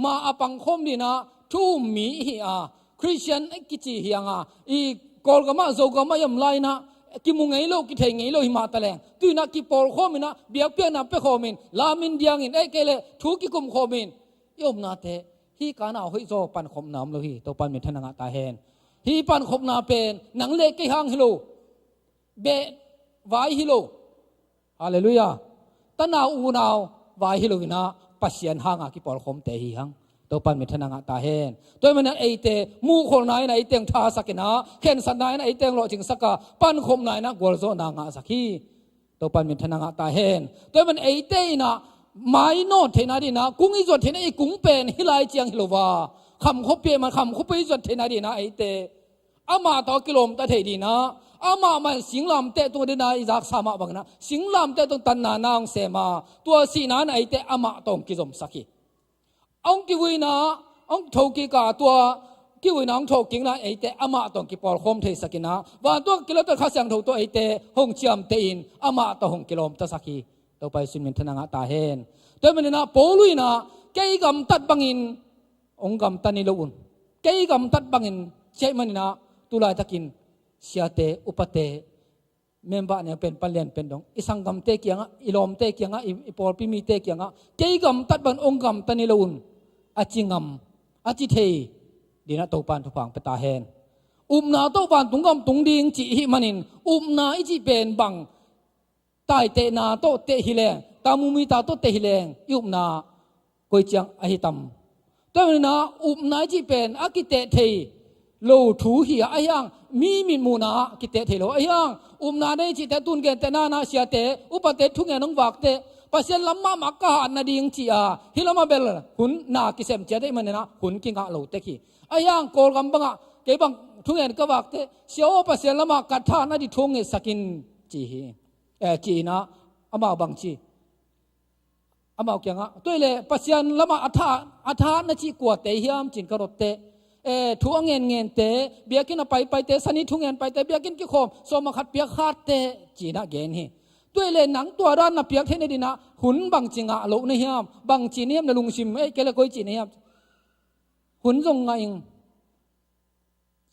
ma a pangkhawm ding in ah thu um mi i hi a, Khristian i kici hi hang a, i Kawlgam ah, Zogam ah i om lai in ah kimu ngei lo, kithei ngei lo hi mah taleng, tu in ah kipawlkhawm in ah, biakpiakna pia khawm in, lam in, diang in, ei kei leh thu kikum khawm in i omnate, hih ka na hoih zaw pankhopna om lo hi. Topan minthanna ngah ta hen. Hih pankhopna pen nang leh kei hang hi lo, beh vai hi lo. Halleluiah. Tanau unau vai hi lo in ah Pasian hanga kipawlkhawmte hi hang. Topan minthanna ngah ta hen. Tua hi in ah eite muhkholhna in ah eite hong thasak in ah, khensatna in ah eite hong lawhcingsak a, pankhopna in ah gualzawhna ngahsak hi. Topan minthanna ngah ta hen. Tua hi in ah eite in ah mainawt theihna ding in ah, kung i zuat theihna, i kung pen hih lai ciang hi lo a, kham khuapi man kham khuapi i zuat theihna ding in ah eite amah tawh kilawmta thei ding in ah, amah mah in singlamteh tung ding in ah i zaksa mah bangin ah singlamteh tung tanna na hong sem a, tua sihna in ah eite amah tawh hong kizomsak hi. Hong kivui in ah, hong thokik a, tua kivui in ah hong thokikna in eite amah tawh hong kipawlkhawm theisak in ah, vantung a kilote Kha Siangtho tawh eite hong ciamteh in amah tawh hong kilawmtasak hi. Topa Jesu minthanna ngah ta hen. Tua hi in ah Paul in ah, "Kei gamtat bangin hong gamta ni lo un. Kei gamtat bangin," ci ahih manin ah, tu laitakin siate, upate, member neu pen pan lian pen dong, i sanggamte kiangah, i lawmte kiangah, i, i pawlpi mite kiangah, "Kei gamtat bangin hong gamta ni lo un," a ci ngam, a ci thei ding in ah Topan thupha hong pia ta hen. Upna tawh vantung gam tung ding cih i hih manin, upna i cih pen bang taitehna tawh teh hi leng, tamumita tawh teh hi leng, i upna koi ciang ahi tam? Tua hi in ah upna i cih pen a kiteh thei lo thu hi a, ahi hang mi mitmuhna ah kiteh thei lo. Ahi hang upna nei cihte, tun gentehna in ah siate, upate thungen hong vakteh, Pasian lam mahmah ka hat nading ci a, hih lamah bel hun na kisem ciat ahih manin ah hun kingah lo tek hi. Ahi hang Kawlgam bangah kei bang thungen ka vakteh, "Sia aw, Pasian lamah ka thahat nading thu hong ngetsak in," ci hi. Eh, ci in ah amau bang ci? Amau kiangah, "Tua hi leh Pasian lamah a tha, a thahat na cih kuate hiam?" ci in ka dotteh, "Eh, thu a ngen ngente, biakinn a pai paite, sani thungen paite, biakinn kikhawm sawm ah khat piak khatte," ci in ah gen hi. "Tua hi leh nang tua dan na piak theih nading in ah hun bangci ngah loh na hiam? Bangci na hiam na lungsim, eh, kei leh koi ci na hiam? Hun zong ngah ing,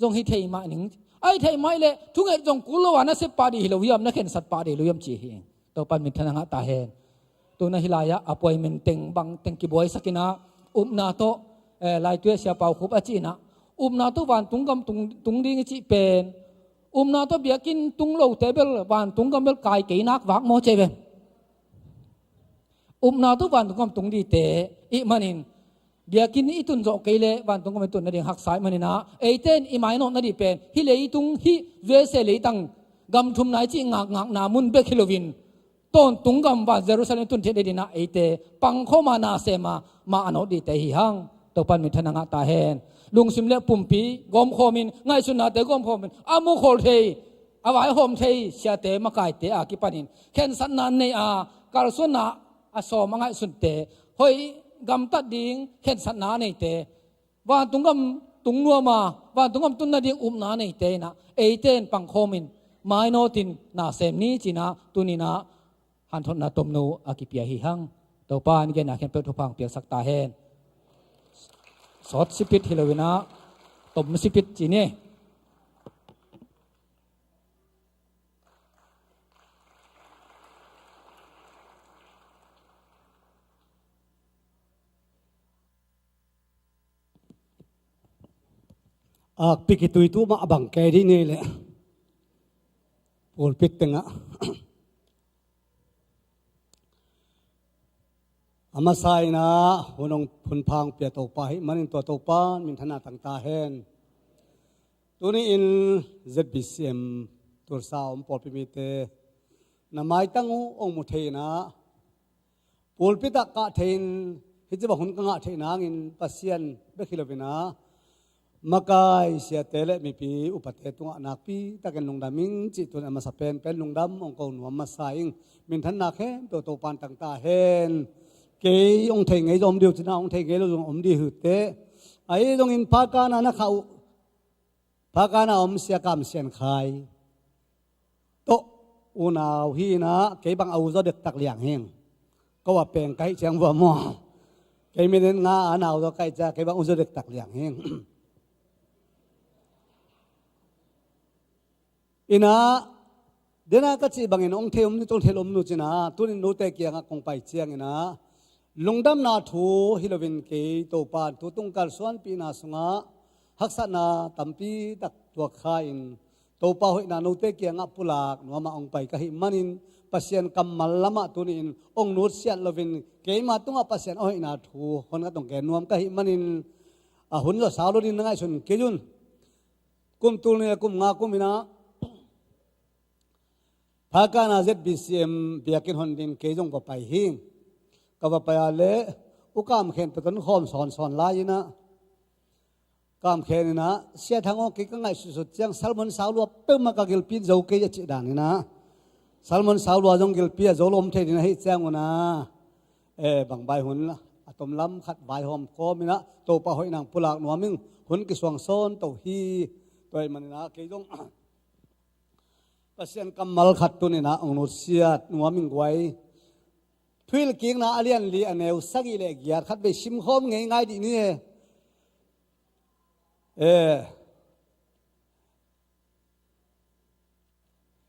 zong hi thei mah ning. Ahi thei mah leh thunget zong kul lo a, na sep pah ding hi lo hiam, na khensat pah ding hi lo hiam?" ci hi. Topan minthanna ngah ta hen. Tu in ah hih lai-ah appointment teng bang teng kibuaisak in ah, upna tawh, eh, Lai Tuia Sia Pau Khup a cih in ah, upna tawh vantung gam tung, tung ding i cih pen, upna tawh biakinn tung lote bel vantung gam bel kai kei nak vak maw, ci ve. Upna tawh vantung gam tung dingte i hih manin, biakinn i tun zawh kei leh vantung gam i tun nading haksa ahih manin ah, eite in i mainawt nading pen hih leitung, hih U S A leitang gam thumna i cih ngakngakna mun bek hi loin, tawntung gam van Jerusalem i tun theih nading in ah eite pangkhawm a, na sem a, ma a nawt dingte hi hang. Topan minthanna ngah ta hen. Lungsim leh pumpi gawmkhawm in, ngaihsutnate gawmkhawm in, a mukhol thei a vaihawm thei siate makaite a kipanin khensatna nei a, kalsuanna a sawm a ngaihsunte, hoih gamtat ding khensatna a neite, vantung gam tung nuam a, vantung gam tun nading upna a neite in ah eite in pangkhawmin mainawtin na sem ni ci-in ah tuni-in ah hanthotna tomno a kipia hi hang. Topa in genna khempeuh thupha hong piaksak ta hen. Sawt sipit hi lo-in ah tom sipit ci ni. Akpi kituitu mah a bang kei dih ni leh pulpit tengah a masa-in ah hun hong, hun pha hong pia Topa ahih manin tua Topa in minthanna tang ta hen. Tuni-in Z B C M Tulsa a om pawlpi mite na maitang uh hong mu thei-in ah, pulpit ah kah thei-in hih ci bang hun ka ngah theih nangin Pasian bek hi lo-in ah makai siate le mipi upate tungah nakpi takin lungdam ing cih tun a masa penpen lungdam hong ko nuam masa ing. Minthanna khempeuh Topa in tang ta hen. Kei hong thei ngei zong om ding uh ci-in ah, hong thei ngei lo zong om ding uh hi teh. Ahi zongin Phakana na khah uh, Phakana om Sia Kam Sian Khai tawh unau hi-in ah, kei bang a u zaw dektak liang hing. Ko a peng ka hih ciang vua maw, kei minute nga a nau zaw ka hih ciang kei bang u zaw dektak liang hing. In ah, den a ka cih bangin hong thei om ni, hong thei om ni ci-in ah, tuni-in note kiangah kong pai ciangin ah, lungdamna thu hi lo-in kei Topa in tutung kalsuanpihna sungah haksatna tampi tak tuak kha-in, Topa hoihna note kiangah pulak nuam a hong pai ka hih manin, Pasian kammal lamah tuni-in hong nutsiat lo-in keima tungah Pasian a hoihna thu hon khat hong gen nuam ka hih manin, a hun zawh sau lo ding na ngaihsun kei un. Kum tul nih le kum nga kum in ah Phakana Z B C M biakinn hon dingin kei zong va pai hing. Ka va pai a leh U Kam Khen tawh ka hun khawm sawnsawn lai-in ah, Kam Khen in ah, Sia Thang aw, kei ka ngaihsutsut ciang sermon sau lua peuhmah ka gilpi zo kei a cih dan in ah, sermon sau lua zong gilpi a zo lo om thei ding ahih ciangun ah, eh, bang vai hun a tom lam khat vaihawm kawm in ah, Topa hoihna pulak nuam ing. Hun kisuang sawn to hi. Tua ahih manin ah kei zong Pasian kammal khat tuni-in ah hong nutsiat nuam ing guai. Thuhilhkikna a lian li a neu sagih le giat khat vei simkhawm ngei ngai dih ni e. Eh.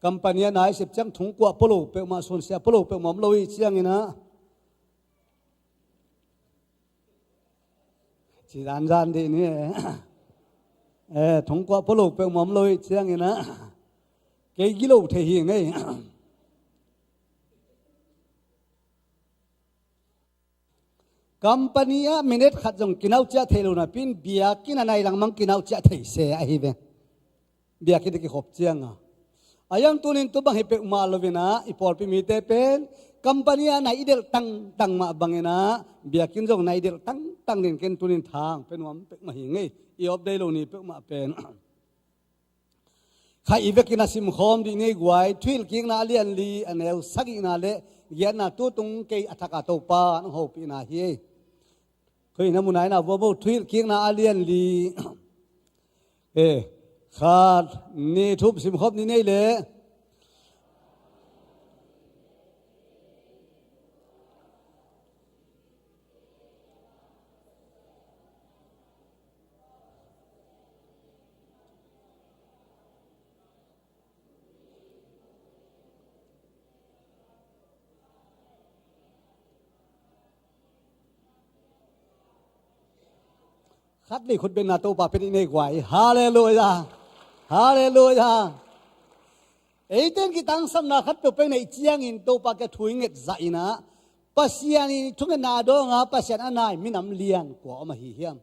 Company a nai sep ciang thungkuah pua lo peuhmah, sunsia pua lo peuhmah om lo hi ciangin ah, ci zanzan dih ni e. Eh, thungkuah pua lo peuhmah om lo hi ciangin ah, kei gilo thei hi ngei. Company ah minute khat zong kinauh ciah thei lo napi-in, biakinn a nai langmang kinauh ciah thei se ahi ve. Biakinn a kikhop ciang a, a yang tuni-in tu bang hi peuhmah lo-in ah, i pawlpi mite pen company ah nai i delh tangtang mah bangin ah, biakinn zong nai i delh tangtang dingin ken tuni-in tha hong pia nuam peuhmah hi ngei. I off day lo ni peuhmah pen kha i vekin a simkhawm dih ni e guai. Thuhilhkikna a lian li a neu sagihna le giatna tutung kei a thak a Topa in hong hopihna hi. Koi na mu nai na vua bo, Thuhilhkikna a lian li. Eh, khat, nih, thum simkhawm dih ni e le. Khat vei khut bengna Topa pia dih ni e guai. Halleluiah. Halleluiah. Eite in kitangsapna khat peuhpeuh neih ciangin Topa kiang thu i nget zah in ah, Pasian in thungetna a dawng a, Pasian a nai minam lian kua om ahi hiam?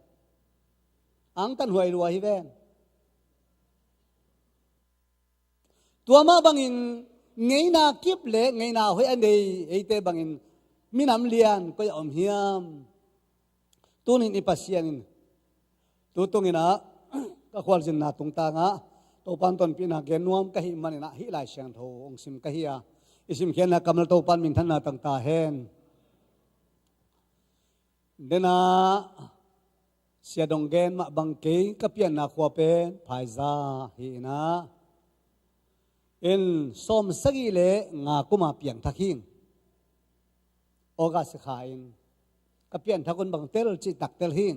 Angtan huai lua hi ven. Tua mah bangin ngeina kip le ngeina hoih a nei eite bangin minam lian koi a om hiam? Tuni-in i Pasian in, tu tungin ah ka khualzinna tungtang ah Topan tonpihna gen nuam ka hih maninah hih Lai Siangtho hong sim ka hi a, i simkhiatna kammal Topan minthanna tang ta hen. Denah siadong gen mah bang kei ka pianna khua pen Phaiza hi inah, in sawm sagih le nga kuma piangthak hi. August kha in ka pianthak un bang tel cihtak tel hi.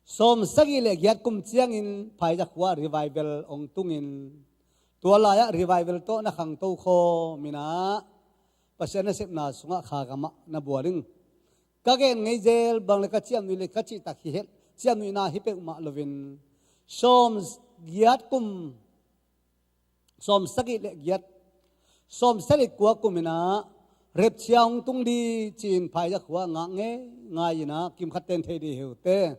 Sawm sagih le giat kum ciangin Phaiza khua revival hong tungin, tua lai-ah revival tawh na khangto khawm inah Pasian nasepna sungah kha gamah na bual in, ka gen ngei zel bang le ka ciamnuih le ka cihtak hi het, ciamnuihna hi peuhmah loin sawm giat kum, sawm sagih le giat, sawm sagih kua kum inah repchia hong tung di ci-in Phaiza khua ngak ngei ngai inah, kimkhat ten thei di hi uh teh,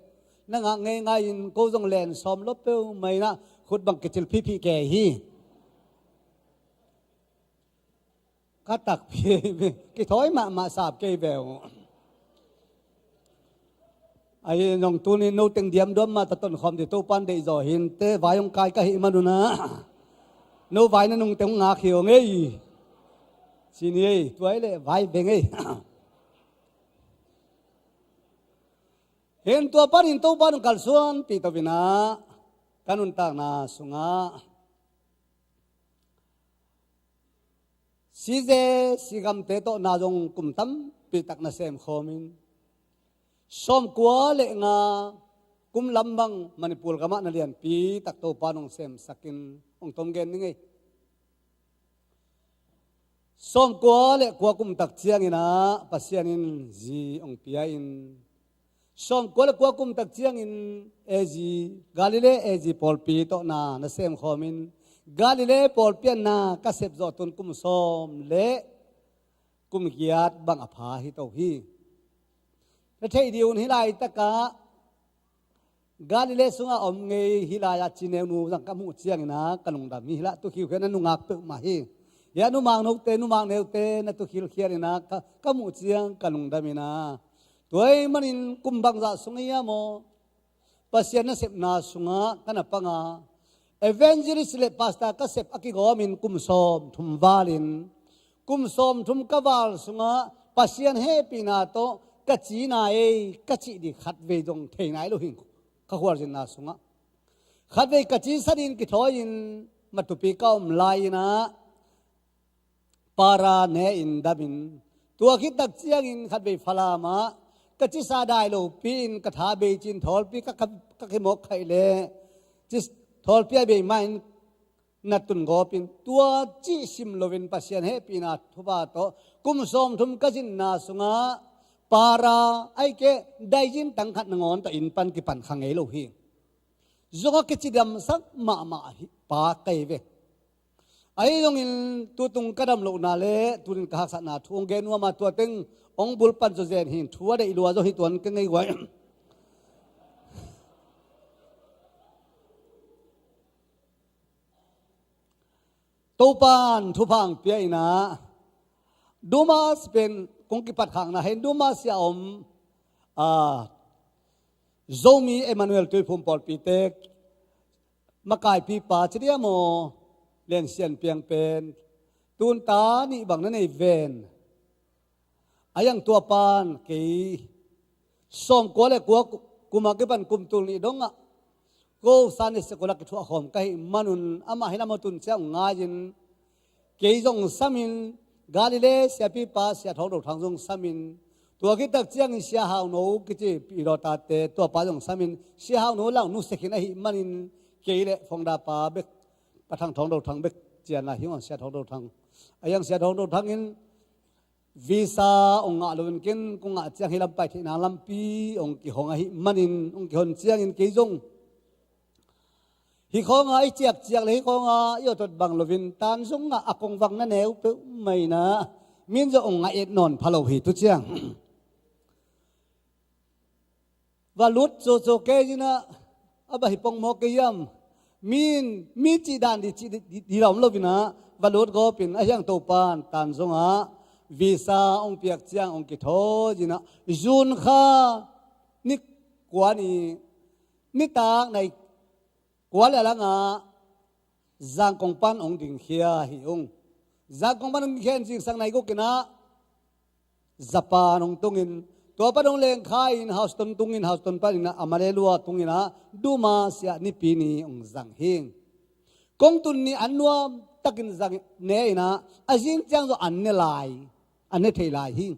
na ngak ngei ngai in ko zong len sawm lo peuhmah inah khut bang kicil phihphih kei hi. Ka takpi kithawi mahmah sap kei ve uh. Ahi zong tuni no teng diamduam mah ta tonkhawm di Topan deih zaw hi inteh, vai hong kai ka hih manunah no vai na nungte hong ngak hi ung ei. Ci ni ei, tua hi leh vai beng ei. Hin tua panin Topan hong kalsuanpih to inah ka nuntakna sungah size sigamte tawh na zong kum tampi tak na semkhawm in, sawmkua le nga kum lam bang Manipur gamah na lianpi tak Topan hong semsak in hong tom gen ni ngei. Sawmkua le kua kum tak cianginah Pasian in zi hong pia in, sawmkua le kua kum tak ciangin A G, Galilee A G pawlpi tawh na na semkhawm in, Galilee pawlpi ah na ka sep zawh tun kum sawm le kum giat bang a pha hi to hi. Na theih dih un, hih laitakah Galilee sungah om ngei hih lai-ah ci neunu zang ka muh cianginah ka lungdam hi. Hih lah tu khiukhia na nungak peuhmah hi. Hia numang note, numang neute na tu khilkhiat inah ka, ka muh ciang ka lungdam inah, tua ahih manin kum bangzah sung hi hiam aw? Pasian nasepna sungah ka na panga evangelist le pastor ka sep a kigawmin kum sawmthum valin, kum sawmthum ka val sungah Pasian hehpihna tawh ka cina ei ka cih dih khatvei zong thei nai lo hi. Ka khualzinna sungah khatvei ka cisan in kithawi-in Matupi ka om lai-inah para ne-in damin, tua khit tak ciangin khatvei Falam ah ka cisa dai lopi-in ka tha bei cin thawlpi ka, ka, ka kimawk khaih leh ci, thawlpi a bei ma-in na tun gawpin, tua cih sim loin Pasian hehpihna thupha tawh kum sawmthum ka zinna sungah para ahih kei leh daizin tang khat nangawn tawh inn pan kipan kha ngei lo hi. Zong a kicidamsak mahmah hi pa kei ve. Ahi zongin tutung ka dam lohna le tunin ka haksatna thu hong gen nuam a, tua teng hong bulpan zawzen hin thu a deih lua zaw hi tuan ka ngei guai. Topan thupha hong pia inah Dumas pen kong kipat khakna hen, Dumas ah om, a, Zomi Emmanuel Tuiphum pawlpite makaipipa ci diam aw, Lian Sian Piang pen tun ta nih bang na nei ven. A iang tua pan kei sawmkua le kua ku-, kum a kipan kum tul nih dongah ko Sunday school ah kithuah khawm ka hih manun amah hin amah tun ciang hong ngai-in, kei zong samin, Galilee siapipa Sia Thawng Do Thang zong samin, tua khit tak ciangin Sia Hau No kici pi dawtate tuapa zong samin, Sia Hau No lau nu sekhin ahih manin kei le founder pa bek, Pa Thang Thawng Do Thang bek cian lai hi ung a, Sia Thawng Do Thang. A iang Sia Thawng Do Thang in visa hong ngah loin ken kong ngah ciang hih lam pai theihna lampi hong kihong ahih manin, hong kihon ciangin kei zong hih khawnga i ciakciak le hih khawnga i awtot bang loin tan zong ngah a kong vang na neu peuhmah inah, min zong hong ngah et nawn pha lo hi tu ciang. Va lut coco kei inah, a bang hi pongmawk kei hiam? Min, mi cih dan di cih di, di, di la om lo inah va lut gawpin, a hiang Topan tan zongah visa hong piak ciang hong kithawi inah, June kha ni kua ni, nitak nai kua le a langah Zangkong pan hong dingkhia hi ung. Zangkong pan hong dingkhia in zingsang nai guk in ah Japan hong tungin, tua pan hong lengkha in Houston tungin, Houston pan in ah Amarillo tungin ah Duma Siah Nipi ni hong zang hi. Kong tun ni an nuam takin zang ne in ah, a zing ciang zong an ne lai, an ne thei lai hi.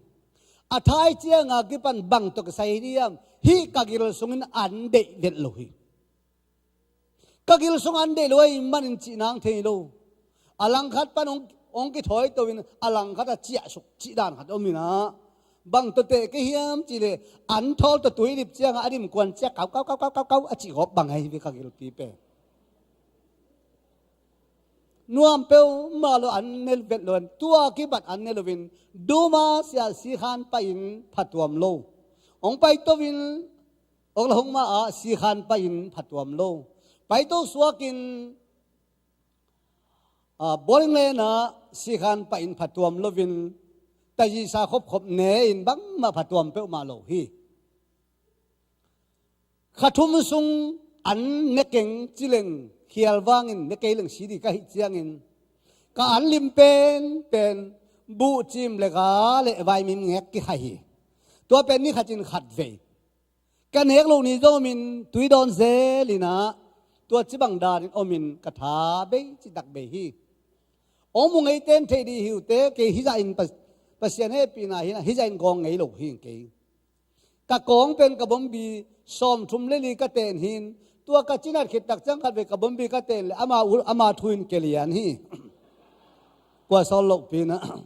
A thai ciang a kipan bang tawh kisai diam, hih ka gil sungin an deih vet lo hi. Ka gil sung an deih lo ahih manin cih nang thei lo. A langkhat pan hong, hong kithawi to in a langkhat a ciahsuk cih dan khat om in ah, bang tawh teh kei hiam cih leh, an thawl tawh tuilip ciang a, a dim kuan ciah kau kau kau kau kau kau a cih gawp bang ahi ve ka gilpi pen. Nuam peuhmah lo, an ne vet lo in, tua kibat an ne lo in, Duma Siah sikhan pai in phatuam lo. Hong pai to in Oklahoma ah sikhan pai in phatuam lo. Pai to suak in, ah, Bowling Lane ah sikhan pai in phatuam lo in, taizisa khopkhop ne in bangmah phatuam peuhmah lo hi. Kha thum sung an ne keng ci leng, khial vangin ne kei leng si ding ka hih ciangin, ka an lim penpen buhcim le ga le vaimim ngek kikhai hi. Tua pen ni khat in khat vei. Ka nek lo ni zong om in tui dawn zel in ah, tua ci bang dan in om in ka tha bei, citak bei hi. Hong mu ngei ten thei dih hi uh teh, kei hizah in Pa-, Pasian hehpihna hi in ah, hizah in gawng ngei lo hi kei. Ka kawng pen ka bombi sawmthum le li ka ten hi in, tua ka cinat khit tak ciang khat vei ka bombi ka ten leh ama u-, ama thu in kei lian hi. Kua sawl lohpi in ah.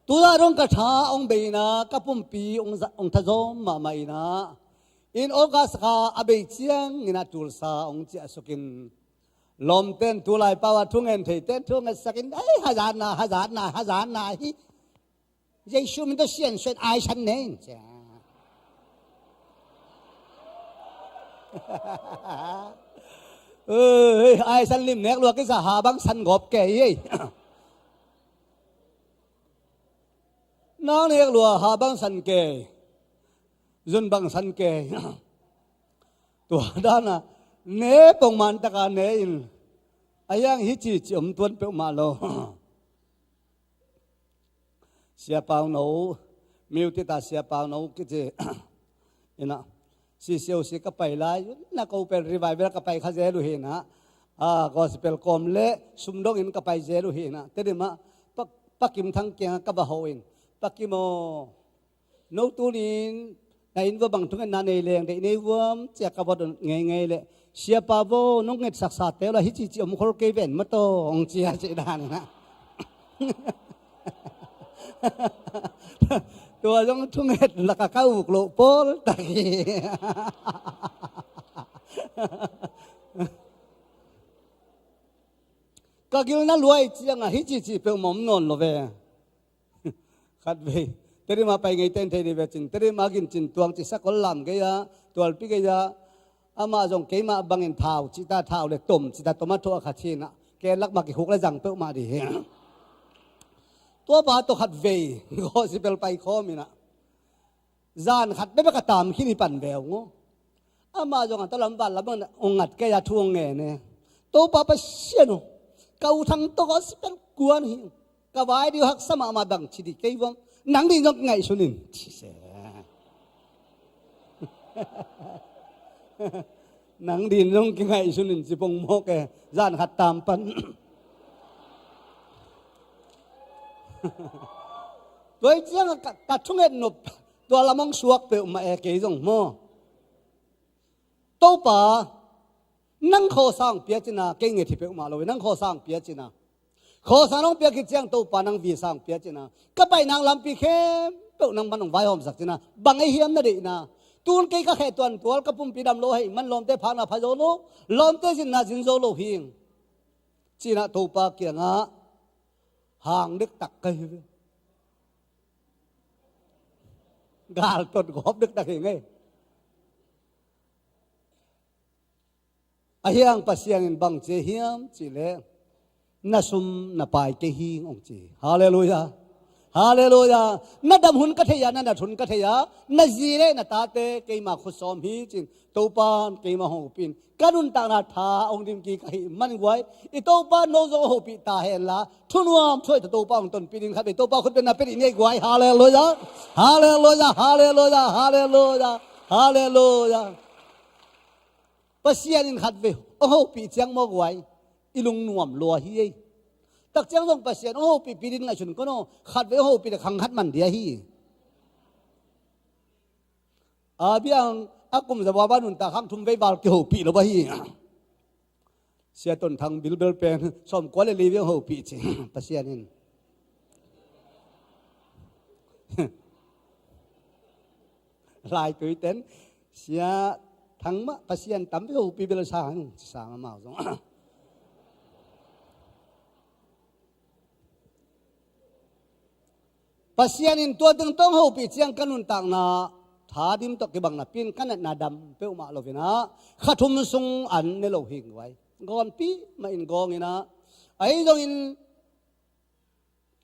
Tuzah dong ka tha hong bei in ah, ka pumpi hong za-, hong thazawm mahmah in ah, in August kha a bei ciangin ah Tulsa hong ciahsuk in, lawmten tulai pau ah thungen theiten thungetsak in, "Ei, hazatna, hazatna, hazatna hi. Jesu min tawh siansuah in aisan ne in," ci a. Ei, aisan lim nek lua kisa ha bang san gawp kei ei. Nang nek lua ha bang san kei. Zun bang san kei. Tua dan a ne pongman taka ne in, a hiang hi cici om tuan peuhmah lo. Sia Pau No, miutita Sia Pau No kici. Ina, C C O C ka pai lai, na ko pen revival ka pai kha zel uh hi na. A, gospel kawm le sumdong in ka pai zel uh hi na. Tedim ah, Pa, Pa Kim Thang kiangah ka va ho in, "Pa Kim aw, no tunin na inn vua bang thungetna nei leng deih nei vuam?" ci a ka va dot ngeingei leh, "Siapa vo, nong ngetsaksa teu la, hi cici om khol kei ven maw taw," hong ci a, cih dan in ah. Tua zong thunget lak a ka uk loh pawl tak hi. Ka gil na luai ciangah hi cici peuhmah om nawn lo ve. Khat vei, Tedim ah pai ngei ten thei ni ve cin, Tedim ah gincin tuang ci sakol lam gei ah, tualpi gei ah, amah zong keimah bangin thau cita, thau le tom cita, tom a thawh a kha cin ah, ken lak mah kikhuk le zang peuhmah dih hi. Tua pa tawh khat vei gospel pai khawm in ah, zan khat bekbek a tam khin hi pan ve ung aw. Amah zong a talam van lam hong ngat kei a, thu hong ngen e. "Topa Pasian aw, ka U Thang tawh gospel kuan hi. Ka vai dih uh haksa mahmah, bang ci dih kei vuam? Nang dih zong kingaihsun in," ci se. "Nang dih zong kingaihsun in," ci pong mawk e, zan khat tam pan. Tua hi ciangah ka, ka thunget nop, tua lam hong suak peuhmah e kei zong maw. "Topa, nang khawsa hong pia cin a, kei nget hi peuhmah lo hi, nang khawsa hong pia cin a. Khawsa nong piak khit ciang Topa, nang visa hong pia cin a, ka paina lampi khempeuh nang man hong vaihawmsak cin a, bang ei hiam na deihna? Tun kei ka kheh tuan tual, ka pumpi dam lo ahih man lawmte phakna pha zo lo, lawmte zinna zin zo lo hi," ci in ah Topa kiangah hang dektak ka hi ve. Galtot gawp dektak hi ngei. A hiang Pasian in bang ci hiam cih leh, "Na sum na pai kei hi," hong ci. Halleluiah. Halleluiah. Na dam hun ka thei a, na nat hun ka thei a, na zi le na tate keima khut sawm hi cin, Topan keima hong hopih in, ka nuntakna tha hong dim kik ahih man guai, i Topa no zong hong hopih ta hen la, thunuam thuai ta Topa hong tonpih ding khat vei Topa khut beng na pia dih ni ei guai. Halleluiah. Halleluiah. Halleluiah. Halleluiah. Halleluiah. Pasian in khat vei hong hopih ciang maw guai, i lungnuam lua hi ei. Tak ciang zong Pasian hong hopihpih ding ngaihsun kei un aw, khat vei hong hopih le khang khat man dia hi. A biang a kum za baba nuntak khang thum vei val kihopih lo ba hi. Sia Ton Thang bilbel pen sawmkua le li vei hong hopih ci Pasian in. Laitui ten Sia Thang mah Pasian tam vei hopih bel sang ci sang amau zong. Pasian in tua teng tawh hong hopih ciang ka nuntakna tha dim tawh kibang napi in ka natna dam peuhmah lo in ah, kha thum sung an ne lo hi guai. Gawnpi mah in gawng in ah, ahi zongin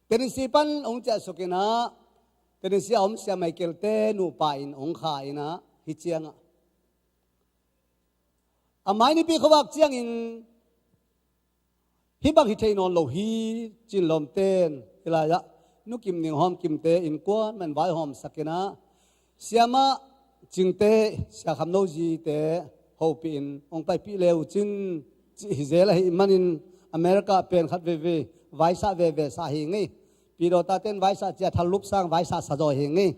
Tennessee pan hong ciahsuk in ah, Tennessee a om Sia Michael te nupa in hong kha in ah, hi ciang ah, a mai nipi khuavak ciangin hih bang hi thei nawn lo hi cin lawmten, hih lai-ah Nu Kim Ning Hawm Kimte innkuan man vaihawmsak in ah, Siamah Cingte, Sia Kham No Zite hopih in hong paipih le uh cin cih hi zel ahih manin America pen khat veivei vaisah veve sa hi ngei. Pidawta ten vaisah cia thal lup sang vaisah sa zaw hi ngei.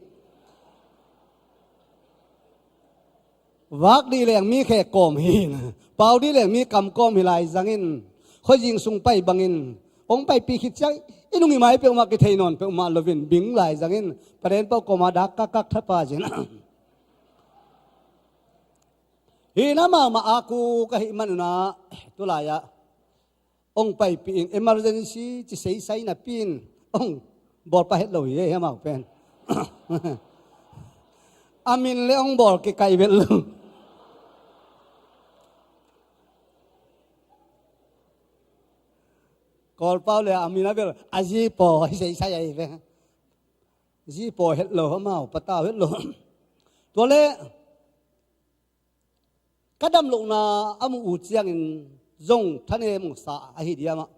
Vak dih leng mi khek kawm hi, pau dih leng mi kam kawm hi lai zangin, khuazing sung pai bangin hong paipih khit ciang i nung i mai peuhmah kithei nawn peuhmah loin bing lai zangin paden pau kawmah dak kakak thapa zin. Hi na mahmah a ku ka hih man un ah, tulai-ah hong paipih in emergency ci seisai napi in hong bawl pah het lo hi ei, amau pen. A min le hong bawl kikai vet lo. Kawlpau le a min a bel a zi paw hi seisai ahi ve. Zi paw het lo, amau patau het lo. Tua le ka dam lohna a muh uh ciangin zong thanem sa ahi diam ah,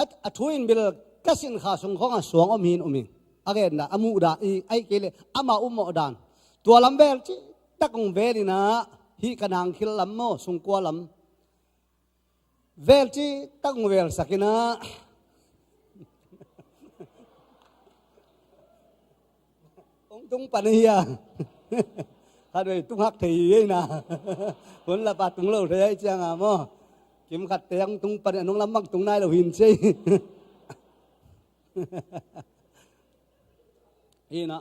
a, a thu in bel ka sinkha sung khawngah suang om hi in um hi. A genna a muh dan i, ahih kei leh ama ummawh dan, tua lam vel cih tak hong vel in ah, hih ka nangkhil lam maw, sungkua lam vel cih tak hong velsak in ah, hong tung pan ahi a. Khatvei tung hak thei hi ei na. Hun lapa tung lo thei ahih ciang a maw, kim khatte hong tung pan a, nung lam bang tung nai lo hi in ci ei. Hi na,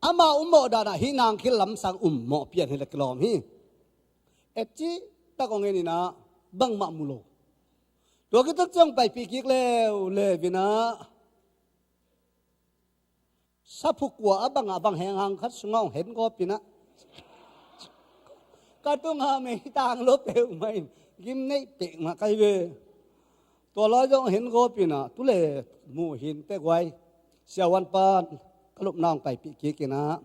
ama ummawh dan ah hih nangkhil lam sang ummawh pian hi leh kilawm hi. Et cih tak hong en in ah, bangmah mu lo. Tua khit tak ciang paipih kik leuleu in ah, saphukua a bang a bang henghang khat sungah hong hen gawp in ah, ka tungah meitang lo peuhmah in, gim neih peuhmah ka hi ve. Tua lai zong hong hen gawp in ah, tu le mu hi inteh guai. Siavuan pan ka lupna hong paipih kik in ah,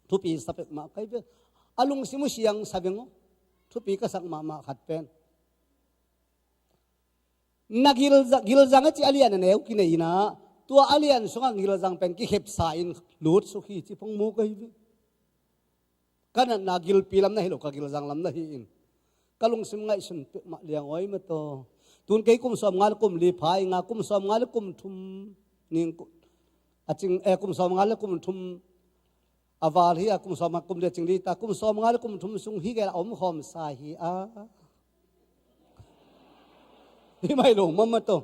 thupi sa peuhmah ka hi ve. A lungsim uh siang sa veng aw. Thupi ka sak mahmah khat pen, na gilza-, gilzang a cih a lian a neu kinei in ah, tua a lian sungah gilzang pen kikhepsa in lutsuk hi cih phung mu ka hi ve. Ka natna gilpi lam na hi lo, ka gilzang lam na hi in, ka lungsim ngaihsun peuhmah liang awi mataw. Tun kei kum sawmnga le kum li pha ing a, kum sawmnga le kum thum ning ku-, a cing, eh, kum sawmnga le kum thum a val hi a, kum sawm a kum li a cing li ta, kum sawmnga le kum thum sung hih gel a om khawm sa hi a. Hi mai lo mama tawh.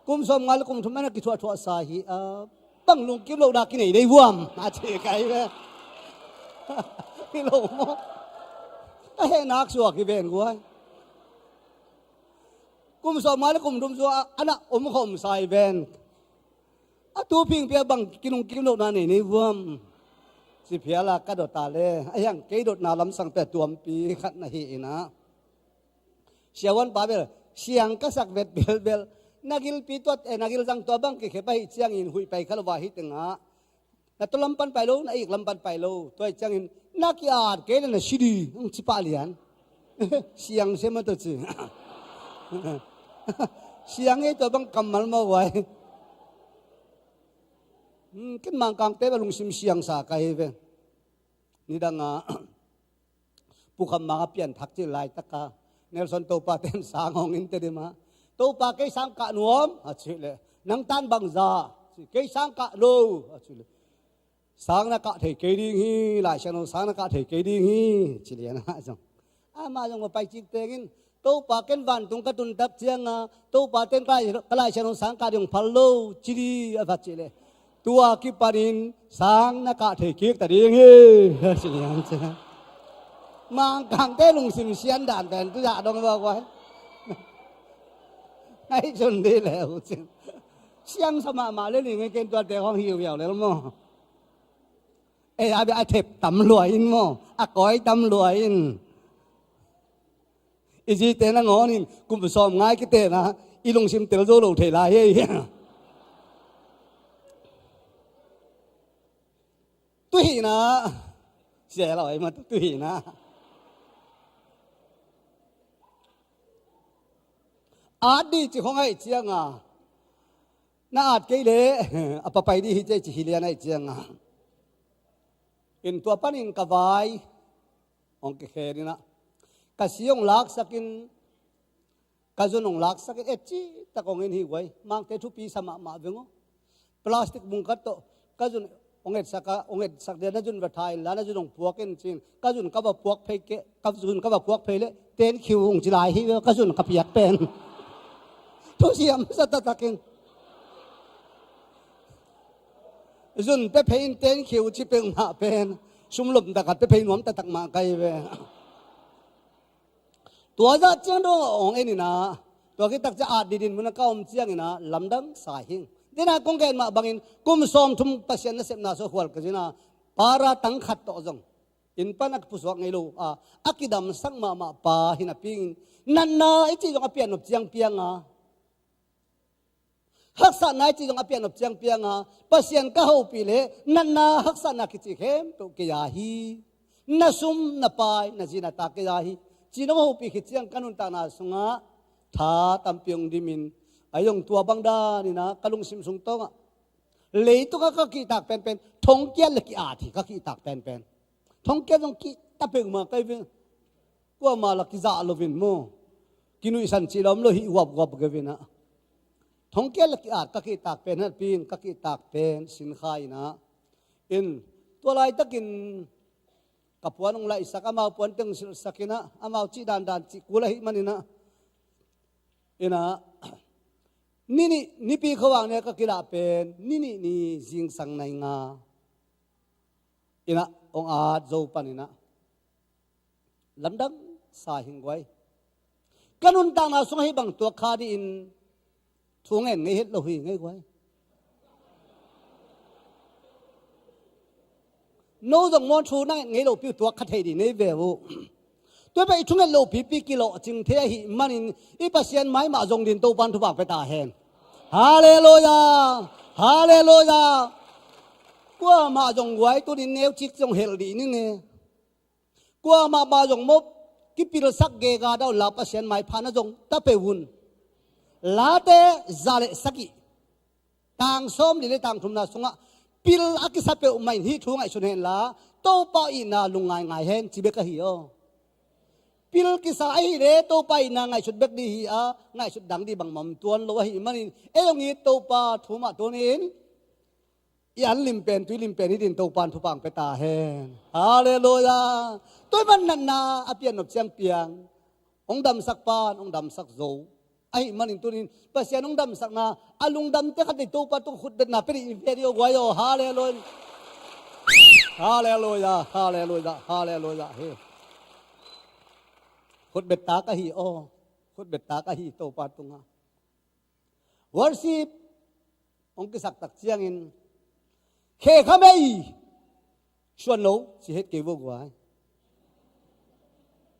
Kum sawmnga le kum thum ana kithuahthuah sa hi a. Bang lungkim lohna kinei nei vuam a ci kai ve. Hi lo maw? A hehnak suak hi ven guai. Kum sawmnga le kum thum sung a, ana om khawm sa hi ven. A tu phingpi a bang kinungkim lohna nei nei vuam. Ci phial a ka dot a le, a hiang kei dotna lamsang pia tuampi khat na hi in ah. Siavuan pa bel siang ka sak vet belbel. Na gilpi tua, eh, na gilzang tua bang kikhep ahih ciangin huih pai kha lo a, hih tengah na tua lam pan pai lo, na ik lam pan pai lo. Tua ahih ciangin na ki-at kei le na si ding, hong ci pah lian. Siang sia mah tua ci. Siang ei, tua bang kammal mah vai. Hmm, ken Mangkangte bang lungsim siangsa ka hi ve. Nidang a Pu Kham Mang a pianthak cih laitaka Nelson, Topa ten sang hong in teh dih mah. Topa, kei sang kah nuam a cih leh, nang tan bangzah? Kei sang kah lo a cih leh, sang na kah thei kei ding hi, Lai Siangtho sang na kah thei kei ding hi, ci lian a zong. Amah zong va pai cik tengin, Topa, ken vantung ka tun tak cianga Topa ten ka Lai, ka Lai Siangtho sang kah ding hong phal lo, ci dih a va cih leh, tua kipanin sang na kah thei kik ta ding hi, ci lian cia. Mangkangte lungsim sian dan pen tu zah dong va guai. Ngai cun dih leh uh cin. Siangsa mahmah le ling ei, ken tuate hong hiuhiau lel maw. Ei, a bia a thep tam lua in maw, a kawi tam lua in. I zite nangawn in kum sawm ngai kitenah i lungsim tel zo lo thei lai hi. Tuhihna, sia lo ai mah, tuhihna. At dih ci khong ahih cianga, na at kei leh a papai dih hi ci, ci hi lian ahih cianga. In tua panin ka vai hong kikhen inah, ka si hong laksakin, ka zun hong laksakin, et citak hong in hi guai. Mangte thupi sa mahmah veng aw. Plastic bungkhat tawh ka zun hong etsak a, hong etsak dia, na zun va tha inla, na zun hong puak in, ci-in ka zun ka va puak phei kei, ka zun ka va puak phei leh tenkhiu hong ci lai hi ve, ka zun ka piak pen. Thusiam sa taktakin. Zun pia phei in tenkhiu ci peuhmah pen sum lom taktak pia phei nuam taktak mah ka hi ve. Tua zah ciang dong hong en inah, tua khit tak ciang at didin mun a ka om ciang inah lamdang sa hing. Dena kong gen mah bangin kum sawmthum Pasian nasepna sung khual ka zin a, para tang khat tawh zong inn pan a kipusuak ngei lo a, a kidamsak mahmah pa hi napi-in, natna i cih zong a pian nop ciang piang a, haksatna i cih zong a pian nop ciang piang a, Pasian ka hopih leh natna haksatna kici khempeuh kei a hi. Na sum, na pai, na zi, na ta kei a hi, ci-in hong hopih khit ciang ka nuntakna sungah tha tampi hong dimin, a zong tua bang dan inah ka lungsim sung tawngah, leitungah ka kihtak penpen thongkiat le ki-at hi, ka kihtak penpen. Thongkiat zong kihta peuhmah ka hi ve. Kuamah la kizah loin maw, kinuihsan cih la om lo hi, huaphuap ka hi ve inah. Thongkiat le ki-at ka kihtak pen, hehpih in ka kihtak pen sin kha inah. In, tua laitakin ka puan hong laihsak, amau puan teng silhsak inah, amau cih dandan cih kul ahih man inah. Inah, ni nih, Nipi khuavak ni-a ka kilah pen ni nih ni zingsang nai nga inah hong at zo pan inah lamdang sa hing guai. Ka nuntakna sungah hih bang tuak kha dih in thu ngen ngei het lo hi ngei guai. No zong maw, thu na ngen ngei lopi uh tuak kha thei dih nei ve uh. Tua bek i thu ngen lopipi kilawhcing thei ahih manin i Pasian mai mah zong din Topan thupha pia ta hen. Halleluiah. Halleluiah. Kuamah zong guai tunin neucik zong helh dih ning e. Kuamah mah zong maw, kipilsak gega dah unla Pasian maipha na zong ta peuh un. Late za le sagih, tang sawmli le tang thumna sungah pil a kisa peuhmah in hih thu ngaihsun henla, Topa itna lungngai ngai hen ci bek ahi aw. Pil kisa ahih leh Topa itna ngaihsut bek dih hi a, ngaihsut dang dih bangmah om tuan lo ahih manin, ei hong it Topa thu mah tunin i an lim pen, tui lim pen hi din Topan thupha pia ta hen. Halleluiah. Tua ahih man natna a pian nop ciang piang, hong damsak pan hong damsak zo ahih manin tunin Pasian hong damsakna a lungdamte khat dei Topa tung khutbetna pia dih i ve dih aw guai aw. Halleluiah. Halleluiah. Halleluiah. Halleluiah. He, khutbet tak ahi aw. Khutbet tak ahi Topa tungah. Worship hong kisak tak ciangin, khe kha mei, suan lo, ci het kei vo guai.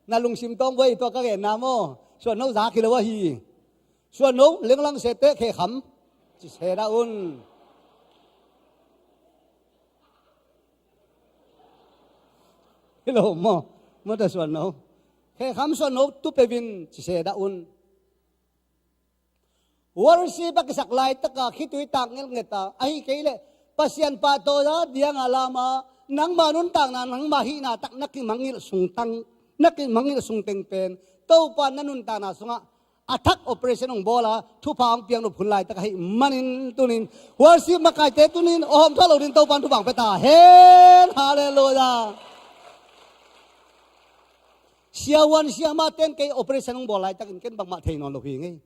Na lungsim tawng vo ei, tua ka genna maw, suan lo zak hi lo ahi. Suan no, lenglang sete, khekham ci se dah un. Hi lo maw? Mawta suan no, khekham suan no tu peuh in ci se dah un. Worship a kisak laitaka khitui tak ngelhnget a, ahi kei leh Pasian pahtawi a dianga lama, nangma nuntakna, nangma hihna tak na kimangngilh sungtang, na kimangngilh sungteng pen Topa na nuntakna sungah a thak operation hong bawl a, thupha hong piak nop hun laitak ahih manin tunin worship makaite tunin a hawm thua lo din Topa in thupha hong pia ta hen. Halleluiah. Siavuan siamah ten kei operation hong bawl laitakin ken bangmah thei nawn lo hi ngei.